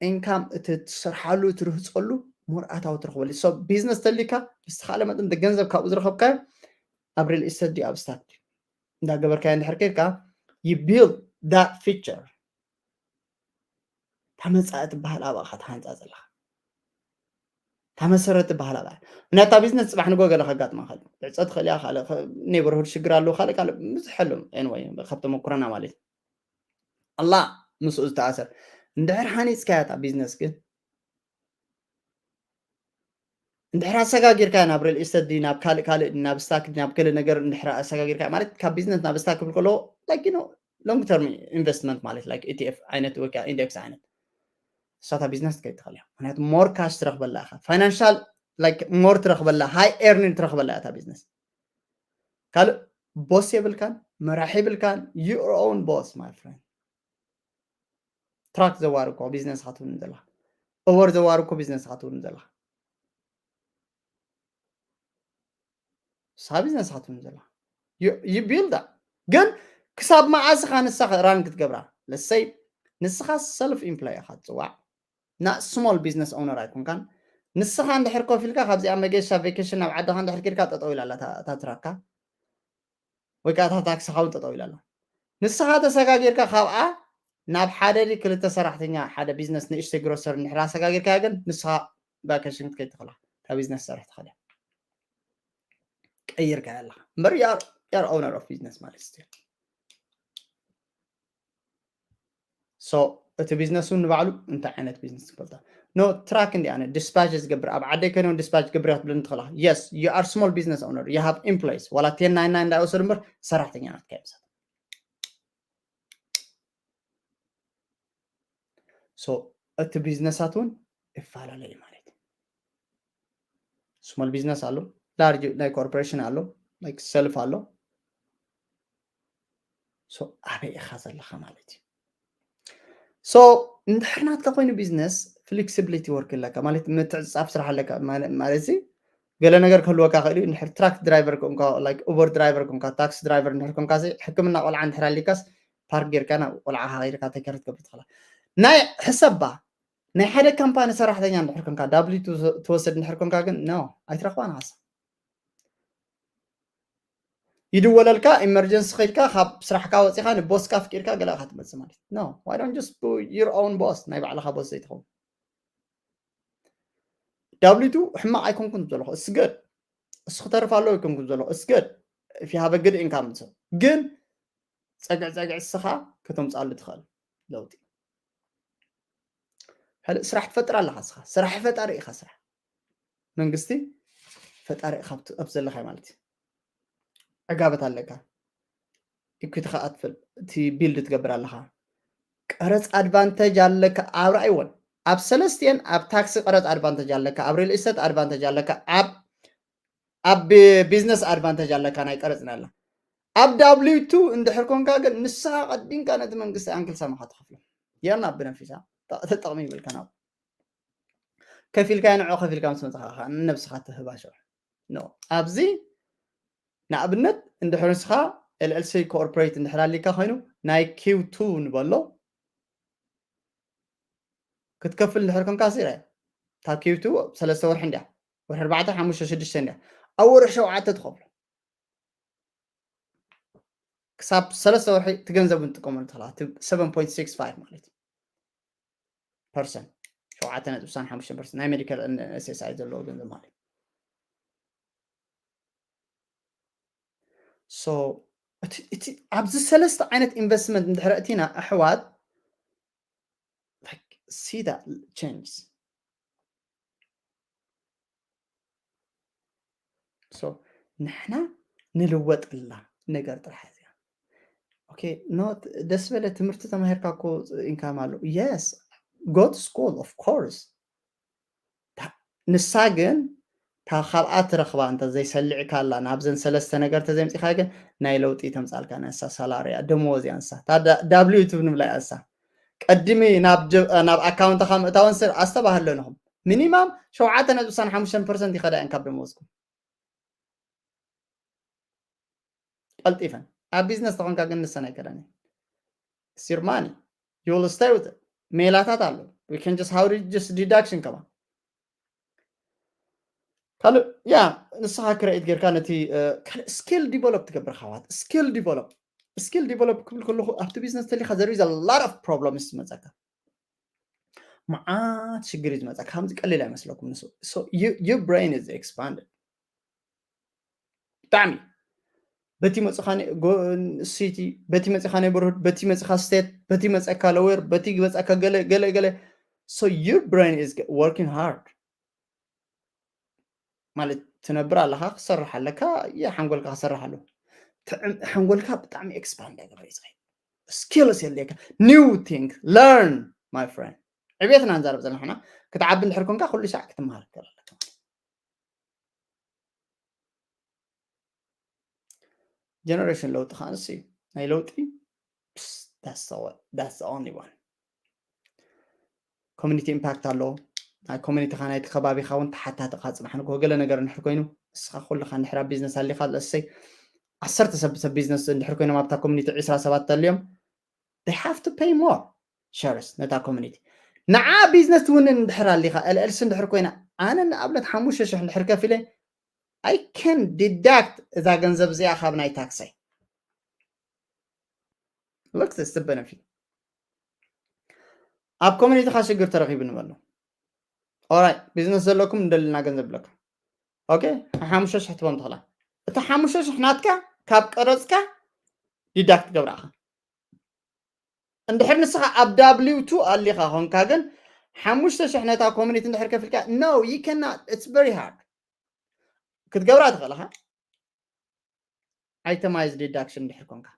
ኢንካም እቲ ትሰርሓሉ ትርህፀሉ ሞር ኣታዊ ትረኽበሉ። So ቢዝነስ ተሊካ ብዝተኻለ መጠን ገንዘብ ካብኡ ዝረኸብካዮ ኣብ ሪል ኢስተት ድዩ ኣብ ስታክ ድዩ እንዳገበርካዮ እንድሕር ከይድካ you build that feature እታ መፃኢ ትበሃል ኣብኣ ክትሃንፃ ዘለካ እታ መሰረት ትበሃል ኣብኣ ምክንያቱ እታ ቢዝነስ ፅባሕ ንጎ ገለ ከጋጥማ ከል ዕፀ ትኽእል እያ ካልእ ኔበርሁድ ሽግር ኣለዎ ካልእ ካልእ ብዙሕ ኣሎ anyway ካብ ተመኩረና ማለት ኣላ ምስኡ ዝተኣሰር እንድሕር ሃኒፅካያ እታ ቢዝነስ ግን እንድሕር ኣሰጋጊርካ ናብ ሪል ኢስተት ድዩ ናብ ካልእ ካልእ ናብ ስታክ ናብ ገለ ነገር እንድሕር ኣሰጋጊርካ ማለት ካብ ቢዝነስ ናብ ስታክ ክብል ከለዎ like you know long term investment ማለት like ኢቲኤፍ ዓይነት ወይ ከዓ ኢንደክስ ዓይነት እሳታ ቢዝነስ ከይትኽእል እያ ምክንያቱ ሞር ካሽ ትረክበላ ኢኻ financial like more ትረክበላ ሃይ ኤርኒን ትረክበላ እያ እታ ቢዝነስ ካልእ ቦስ የብልካን መራሒ የብልካን your own boss my friend ትራክ ዘዋር እኮ ቢዝነስ ካ ትውንን ዘላ እወር ዘዋር እኮ ቢዝነስ ካ ትውንን ዘላ ንስኻ ቢዝነስ ካ ትውንን ዘላ you build ግን ክሳብ መዓስ ካ ንሳ ራን ክትገብራ ለሰይ ንስኻ ሰልፍ ኢምፕሎይ ኢኻ ትፅዋዕ ና small business owner ኣይኮንካን ንስኻ እንድሕር ኮፍ ኢልካ ካብዚኣ መገሻ ቬኬሽን ናብ ዓድኻ እንድሕር ኬድካ ጠጠው ኢላ ኣላ እታ ትራካ ወይ ከዓ እታ ታክሲ ካውን ጠጠው ኢላ ኣላ ንስኻ ተሰጋጊርካ ካብኣ ናብ ሓደ ዲ ክልተ ሰራሕተኛ ሓደ ቢዝነስ ንእሽተይ ግሮሰር እንድሕር ኣሰጋጊርካ ግን ንስኻ ቫኬሽን ክትከይድ ትኽእላ እታ ቢዝነስ ሰርሕ ትኽእል ቀይርካ ኣለኻ እምበር you are owner of business ማለት እዩ so እቲ ቢዝነስ እውን ንባዕሉ እንታይ ዓይነት ቢዝነስ ትፈልጣ no ትራክ እንዲ ኣነ ዲስፓች ዝገብር ኣብ ዓደይ ከይነ ዲስፓች ገብር ክትብለኒ ትኽእላ yes you are small business owner you have employees ዋላ ቴን ናይን ናይን እንዳወሰዱ እምበር ሰራሕተኛ ናትካ ይምሳት so እቲ ቢዝነሳት እውን ይፈላለዩ ማለት እዩ small business ኣሎ ቻርጅ ናይ ኮርፖሬሽን ኣሎ፣ ላይክ ሰልፍ ኣሎ። ሶ ኣበይ ኢኻ ዘለኻ ማለት እዩ። ሶ እንድሕር ናትካ ኮይኑ ቢዝነስ ፍሌክሲቢሊቲ ወርክ ኣለካ ማለት ምትዕጻፍ ስራሕ ኣለካ ማለት ሲ ገለ ነገር ክህልወካ ክእል እዩ። እንድሕር ትራክ ድራይቨር ኮንካ ላይክ ኡበር ድራይቨር ኮንካ ታክሲ ድራይቨር እንድሕር ኮንካ ሲ ሕክምና ቆልዓ እንድሕር ኣሊካስ ፓርክ ጌርካ ናብ ቆልዓ ሃይርካ ተከርት ገብር ትኽላ ናይ ሕሰባ ናይ ሓደ ካምፓኒ ሰራሕተኛ እንድሕር ኮንካ ዳብሊ ትወስድ እንድሕር ኮንካ ግን ኖ ኣይትረኽባን ሃሳ ይድወለልካ ኢመርጀንሲ ከድካ ካብ ስራሕካ ወፂኻ ንቦስካ ኣፍቂድካ ገለ ኢኻ ትመፅእ ማለት no why don't just your own boss ናይ ባዕልኻ ቦስ ዘይትኸውን ዳብሊቱ ሕማቕ ኣይኮንኩን ዘለኹ እስገድ እሱ ክተርፍ ኣለዎ ኣይኮንኩን ዘለኹ እስገድ if you have a good income ግን ፀግዕ ፀግዕ እስኻ ከተምፅኣሉ ትኽእል ለውጢ ካልእ ስራሕ ትፈጥር ኣለኻ እስኻ ስራሕ ፈጣሪ ኢኻ ስራሕ መንግስቲ ፈጣሪ ኢኻ ኣብ ዘለኻ ማለት እዩ ዕጋበት ኣለካ ኢኩቲ ከኣትፍል እቲ ቢልድ ትገብር ኣለኻ ቀረፅ ኣድቫንተጅ ኣለካ ኣብ ርኣይዎን ኣብ ሰለስቲኤን ኣብ ታክሲ ቀረፅ ኣድቫንተጅ ኣለካ ኣብ ሪል ስቴት ኣድቫንተጅ ኣለካ ኣብ ኣብ ቢዝነስ ኣድቫንተጅ ኣለካ ናይ ቀረፅ ናላ ኣብ ዳብሊው ቱ እንድሕር ኮንካ ግን ንስኻ ቀዲምካ ነቲ መንግስቲ ኣንክል ሳማኻ ትኸፍሎ የርና ብነፊሳ ተጠቕሚ ይብልካ ናብ ከፊልካ ንዖ ከፊልካ ምስ መፅኻ ንነብስኻ ትህባ ሽዑ ኖ ኣብዚ ንኣብነት እንድሕር ንስኻ ኤልኤልሲ ኮርፖሬት እንድሕር ኣሊካ ኮይኑ ናይ ኪው ቱ ንበሎ ክትከፍል እንድሕር ኮንካ ሲረ እታ ኪው ቱ ሰለስተ ወርሒ እንድያ ወርሒ ኣርባዕተ ሓሙሽተ ሽዱሽተ እንድያ ኣብ ወርሒ ሸውዓተ ትኸፍሎ ክሳብ ሰለስተ ወርሒ እቲ ገንዘብ ንጥቀመሉ ትኽላ እቲ ሰቨን ፖይንት ሲክስ ፋይቭ ማለት እዩ ፐርሰንት ሸውዓተ ነጥቢ ሓሙሽተ ፐርሰንት ናይ ሜዲካል ኤስኤስኣይ ዘለዎ ገንዘብ ማለት ሶ እቲ ኣብዚ ሰለስተ ዓይነት ኢንቨስትመንት እንድሕረ እቲና ኣሕዋት see that change so ንሕና ንልወጠላ ነገር ጥራሕ እዚኣ okay not ደስ በለ ትምህርቲ ተማሂርካ እኮ ኢንካም ኣሎ yes go to school of course ንሳ ግን ካብኣ ትረኽባ እንተ ዘይሰሊዕካ ኣላ ናብዘን ሰለስተ ነገር ተዘምፂኻ ግን ናይ ለውጢ ተምፃልካ ንሳ ሳላሪያ ደመወዝ እያ ንሳ ዳብሊው ትብንብላ እያ ንሳ ቀድሚ ናብ ኣካውንትኻ ምእታውን ስር ኣስተባህለንኹም ሚኒማም ሸውዓተ ነጥቢ ሓሙሽተ ፐርሰንት ይኸዳ እየን ካብ ደመወዝኩም ቀልጢፈን ኣብ ቢዝነስ ተኾንካ ግን ንሰን ኣይከዳን እየን your money you will stay with it ሜላታት ኣሎ we can just how just deduction ከማ ካልእ ያ ንስኻ ክረኢት ጌርካ ነቲ ካልእ ስኪል ዲቨሎፕ ትገብር ካዋት ስኪል ዲቨሎፕ ስኪል ዲቨሎፕ ክብል ከለኹ ኣብቲ ቢዝነስ ተሊካ there is a lot of problems ዝመፀካ መዓት ሽግር እዩ ዝመፀካ ከምዚ ቀሊል ኣይመስለኩም ንሱ your brain is expanded ብጣዕሚ በቲ መፅኻ ሲቲ በቲ መፅኻ ኔበርሁድ በቲ መፅኻ ስቴት በቲ መፀካ ለወር በቲ መፀካ ገለ ገለ ገለ so your brain is working hard ማለት ትነብር ኣለኻ ክሰርሕ ኣለካ ሓንጎልካ ክሰርሕ ኣለዎ ሓንጎልካ ብጣዕሚ ኤክስፓንድ ገበረ ይፅኸ skills የድልየካ new thing learn my friend ዕቤትና ንዛረብ ዘለና ሕና ክትዓቢ እንድሕር ኮንካ ኩሉ ሳዕ ክትመሃር ትኽእል ኣለካ ጀነሬሽን ለውጢ ከዓ ንስ እዩ ናይ ለውጢ that's the only one community impact ኣለዎ ናይ ኮሚኒቲኻ ናይቲ ከባቢኻ እውን ተሓታቲ ካ ፅባሕ ንግሆ ገለ ነገር እንድሕር ኮይኑ ንስኻ ኩልኻ እንድሕር ኣብ ቢዝነስ ኣሊኻ ለሰይ ዓሰርተ ሰብ ሰብ ቢዝነስ እንድሕር ኮይኖም ኣብታ ኮሚኒቲ ዕስራ ሰባት ተልዮም they have to pay more shares ነታ ኮሚኒቲ ንዓ ቢዝነስ እውን እንድሕር ኣሊኻ ኤልኤልሲ እንድሕር ኮይና ኣነ ንኣብነት ሓሙሽተ ሽሕ እንድሕር ከፊለ I can deduct እዛ ገንዘብ እዚኣ ካብ ናይ ታክሰይ look this the benefit ኣብ ኮሚኒቲኻ ሽግር ተረኺቡ ንበሎ ኦራይ ቢዝነስ ዘለኩም እንደልና ገንዘብ ብለካ okay ሓሙሽተ ሽሕ ትቦም ትኽላ እቲ ሓሙሽተ ሽሕ ናትካ ካብ ቀረፅካ ዲዳክት ገብራኻ እንድሕር ንስኻ ኣብ ዳብሊው ቱ ኣሊኻ ኾንካ ግን ሓሙሽተ ሽሕ ነታ ኮሚኒቲ እንድሕር ከፊልካ no you cannot it's very hard ክትገብራ ትኽእልኻ itemized deduction እንድሕር ኮንካ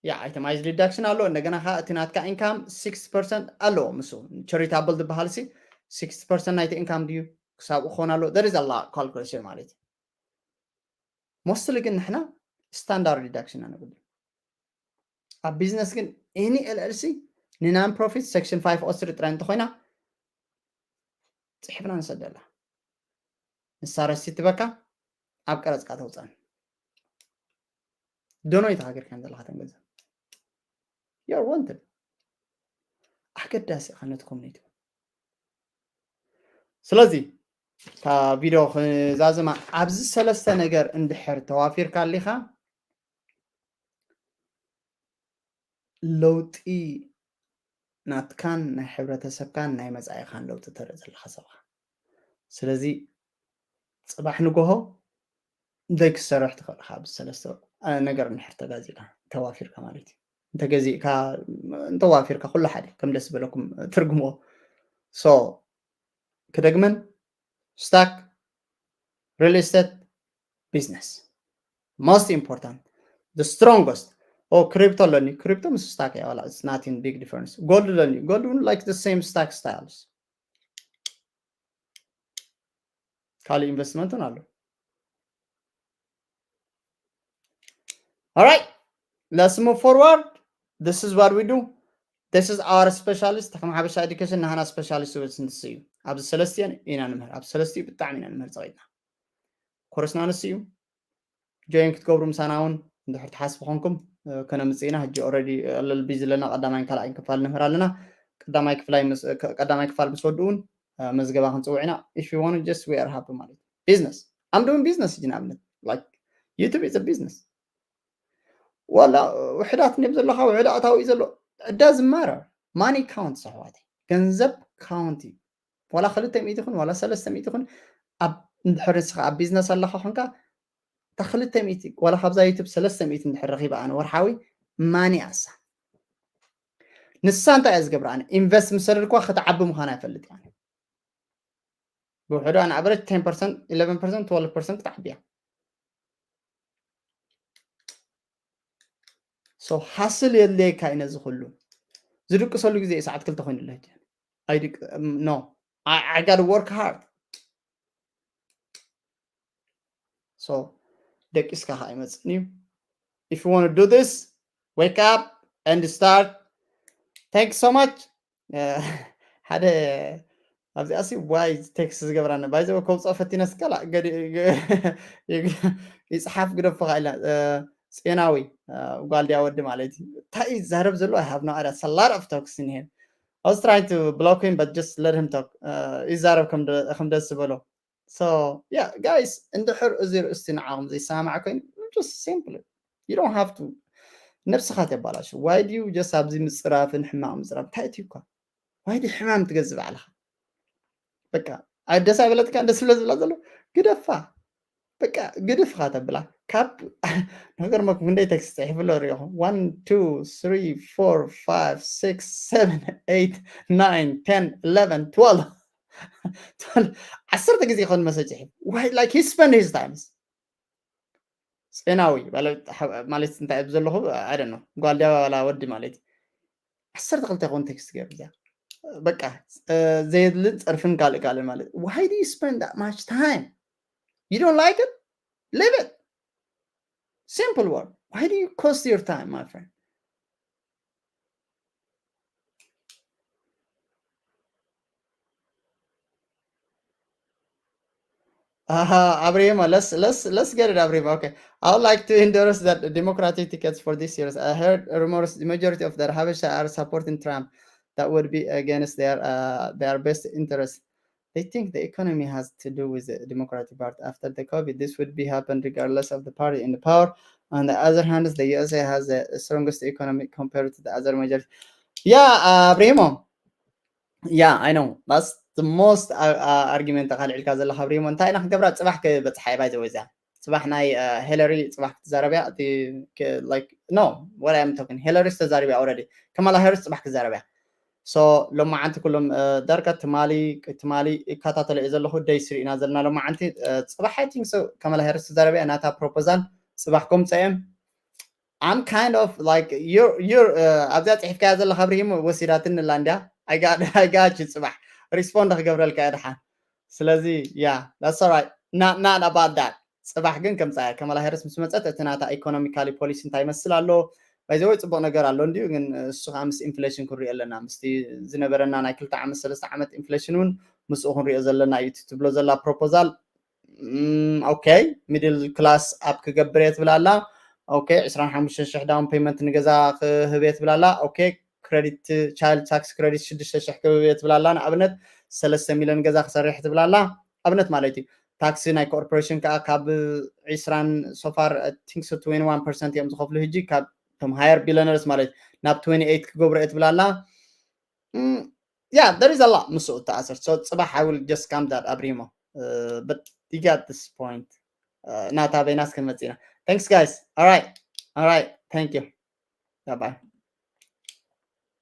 ያ itemized deduction ኣሎ እንደገና ካ እቲ ናትካ income six percent ኣለዎ ምስ charitable ዝበሃል ሲ sixty percent ናይቲ income ድዩ? ክሳብ ክኾን ኣሎ? There is a lot calculation ማለት እዩ። Mostly ግን ንሕና standard deduction ኢና ንብል። ኣብ ቢዝነስ ግን any L L C ን non profit section five oh three ጥራይ እንተኾይና ጽሒፍና ንሰደላ። ንሳ ረሲት ትበካ፣ ኣብ ቀረጽካ ተውጻን። ዶኖ ይተሃገርካ ዘለኻ ተን ገንዘብ። You're wanted። ኣገዳሲ ኢኻ ነቲ ኮሚኒቲ። ስለዚ እታ ቪድዮ ክዛዝማ፣ ኣብዚ ሰለስተ ነገር እንድሕር ተዋፊርካ ኣሊኻ፣ ለውጢ ናትካን ናይ ሕብረተሰብካን ናይ መጻኢኻን ለውጢ ተርኢ ዘለኻ ሰብ ኢኻ። ስለዚ ጽባሕ ንጎሆ እንታይ ክትሰርሕ ትኽእል ኢኻ? ኣብዚ ሰለስተ ነገር እንድሕር ተጋዚእካ፣ ተዋፊርካ ማለት እዩ። እንተገዚእካ፣ እንተዋፊርካ፣ ኩሉ ሓደ፣ ከም ደስ ዝበለኩም ትርጉምዎ። So ክደግመን፣ stock፣ real estate፣ business። Most important፣ the strongest። ኦ፣ ክሪፕቶ ኣለኒ። ክሪፕቶ ምስ ስታክ እያ፣ ዋላ it's nothing big difference። ጎልድ ኣለኒ። ጎልድ እውን like the same stock styles። ካልእ ኢንቨስትመንት እውን ኣሎ። Alright, let's move forward. This is what we do. This is our specialist. ከም ሓበሻ ኤዱኬሽን ናህና ስፔሻሊስት ውስ ንስ እዩ። ኣብዚ ሰለስቲኦን ኢና ንምህር። ኣብ ሰለስቲኡ ብጣዕሚ ኢና ንምህር ጸቂጥና። ኮርስና ንስ እዩ። ጆይን ክትገብሩ ምሳና እውን እንድሕር ትሓስቡ ኮንኩም፣ እ፣ ከነምጽእ ኢና። ሕጂ ኦልሬዲ፣ እ፣ ልልቢ ዘለና ቀዳማይን ካልኣይን ክፋል ንምህር ኣለና። ቀዳማይ ክፍላይ ምስ፣ እ፣ ቀዳማይ ክፋል ምስ ወድኡ እውን፣ እ፣ መዝገባ ክንጽውዕ ኢና። If you want to just we are happy ማለት እዩ። ቢዝነስ። I'm doing business ሕጂ ንኣብነት። Like, YouTube is a business። ዋላ ውሕዳት እንድዮም ዘለኻ፣ ውሕድ ኣታዊ እዩ ዘሎ። It doesn't matter. Money counts ኣሕዋተይ። ገንዘብ ካውንት እዩ። ዋላ ክልተ ሚእቲ ይኹን፣ ዋላ ሰለስተ ሚእቲ ይኹን፣ ኣብ፣ እንድሕር ንስኻ ኣብ ቢዝነስ ኣለኻ ኮንካ፣ እታ ክልተ ሚእቲ፣ ዋላ ካብዛ ዩቱብ ሰለስተ ሚእቲ እንድሕር ረኺበ ኣነ ወርሓዊ፣ ማኒ ኣሳ። ንሳ እንታይ እያ ዝገብራ? ኣነ ኢንቨስት ምስ ሰደድኳ ክትዓቢ ምዃና ይፈልጥ እያ። ብውሕዱ ኣነ ኣቨሬጅ ten percent፣ eleven percent፣ twelve percent ክትዓቢ እያ። So ሃስል የድልየካ እዩ ነዚ ኩሉ። ዝድቅሰሉ ግዜ እዩ፣ ሰዓት ክልተ ኮይኑ ኣሎ ሕጂ። ኣይድቅ-፣ no። I, I gotta work hard። So ደቂስካ ከኣ ኣይመጽእን እዩ። If you want to do this, wake up and start. Thanks so much. እ፣ ሓደ ኣብዚኣ ሲ ዋይ ቴክስት ዝገብራና፣ ባይዘ ከውፅኦ ፈቲነስ፣ ካላ ይፅሓፍ ግደፎ ኢላ። እ፣ ጼናዊ፣ እ፣ ጓል ድያ ወዲ ማለት እዩ። እንታይ እዩ ዝዛረብ ዘሎ? I have no idea. It's a lot of talks in here. I was trying to block him, but just let him talk. እ፣ ይዛረብ ከም ደ-፣ ከም ደስ ዝበሎ። So yeah, guys, እንድሕር እዚ ርእስቲ ንዓኹም ዘይሰማማዕ ኮይኑ፣ just simply, you don't have to ነብስኻ ተባላሽ። Why do you just ኣብዚ ምፅራፍን ሕማቕ ምፅራፍ? እንታይ እትዩ እኳ? Why do ሕማም ትገዝእ ባዕልኻ? በቃ፣ ኣይ፣ ደስ ኣይበለትካ፣ ደስ ብለ ዝብላ ዘሎ ግደፋ። በቃ፣ ግድፍኻ ተብላ። ካብ ነገር መኩም ክንደይ ቴክስት ጽሒፉ ኣሎ ሪኢኹም? One, two, three, four, five, six, seven, eight, nine, ten, eleven, twelve. ዓሰርተ ግዜ ይኸውን መሰጅ ይሕብ። Why? Like, he spend his times። ጼናዊ ማለት፣ ማለት እንታይ ኣብ ዘለኹ፣ I don't know። ጓል ድያ ዋላ ወዲ ማለት እዩ። ዓሰርተ ክልተ ይኸውን ቴክስት ገይሩ እዚኣ። በቃ፣ እ፣ ዘየድልን ጸርፍን ካልእ ካልእ ማለት። Why do you spend that much time? You don't like it? Leave it. Simple word. Why do you cost your time, my friend? Uh, Abraham, let's, let's, let's get it, Abraham. Okay. I would like to endorse that Democratic tickets for this year. I heard rumors the majority of the Habesha are supporting Trump. That would be against their, uh, their best interest. They think the economy has to do with the Democratic Party. After the COVID, this would be happen regardless of the party in the power. On the other hand, the U S A has the strongest economy compared to the other major. Yeah, uh, Abraham. Yeah, I know. That's the most, uh, uh, argument ኣልዒልካ ዘለኻ፣ ብሪሞ። እንታይ ኢና ክንገብራ? ጽባሕ ክበጽሓ እየ፣ by the way፣ እዚኣ። ጽባሕ ናይ፣ uh, ሂለሪ ጽባሕ ክትዛረብ እያ። እቲ ክ-፣ like, no, what I'm talking፣ ሂለሪ ዝተዛረበ እያ already። ከማላ ሃሪስ ጽባሕ ክትዛረብ እያ። So ሎማዓንቲ ኩሎም፣ uh፣ ዳርጋ ትማሊ፣ ትማሊ ይከታተሎ እየ ዘለኹ። ደይ ስሪ ኢና ዘለና ሎማዓንቲ። Uh፣ ጽባሕ፣ I think so፣ ከማላ ሃሪስ ትዛረብ እያ። ናታ ፕሮፖዛል ጽባሕ ከምጽኦ እየ። I'm kind of like, you're, you're, uh፣ ኣብዚኣ ጽሒፍካያ ዘለኻ፣ ብሪሞ፣ ወሲዳትኒ ኣላ እንድያ። I got, I got you ጽባሕ። respond ክገብረልካ እየ ድሓን። ስለዚ yeah, that's all right, not not about that። ጽባሕ ግን ከምጻ እያ። ከመላ ሃሪስ ምስ መጸት እቲ ናታ ኢኮኖሚካሊ ፖሊሲ እንታይ ይመስል ኣሎ? ባይዘወይ ጽቡቕ ነገር ኣሎ እንዲዩ፣ ግን እሱ ከዓ ምስ ኢንፍሌሽን ክንሪኦ ኣለና። ምስቲ ዝነበረና ናይ ክልተ ዓመት ሰለስተ ዓመት ኢንፍሌሽን እውን ምስኡ ክንሪኦ ዘለና እዩ። እቲ ትብሎ ዘላ ፕሮፖዛል ኦኬ፣ ሚድል ክላስ ኣፕ ክገብር እየ ትብል ኣላ። ኦኬ፣ ዕስራን ሓሙሽተን ሽሕ ዳውን ፔመንት ንገዛ ክህብ እየ ትብል ኣላ። ኦኬ፣ ክረዲት፣ ቻይልድ ታክስ ክረዲት ሽዱሽተ ሽሕ ክህብ እየ ትብል ኣላ። ንኣብነት ሰለስተ ሚልዮን ገዛ ክሰርሕ ትብል ኣላ፣ ኣብነት ማለት እዩ። ታክሲ ናይ ኮርፖሬሽን ከዓ ካብ ዕስራን፣ so far I think so twenty one percent እዮም ዝኸፍሉ ሕጂ ካብ ቶም ሃየር ቢለነርስ ማለት እዩ። ናብ twenty eight ክገብሮ እየ ትብል ኣላ። Mm, yeah, there is a lot ምስኡ ተኣሰር። So ጽባሕ I will just come that ኣብሪሞ። Uh, but you got this point. Uh, ናታ በይናስ ክንመጽእ ኢና። Thanks guys. All right. All right. Thank you. Bye bye.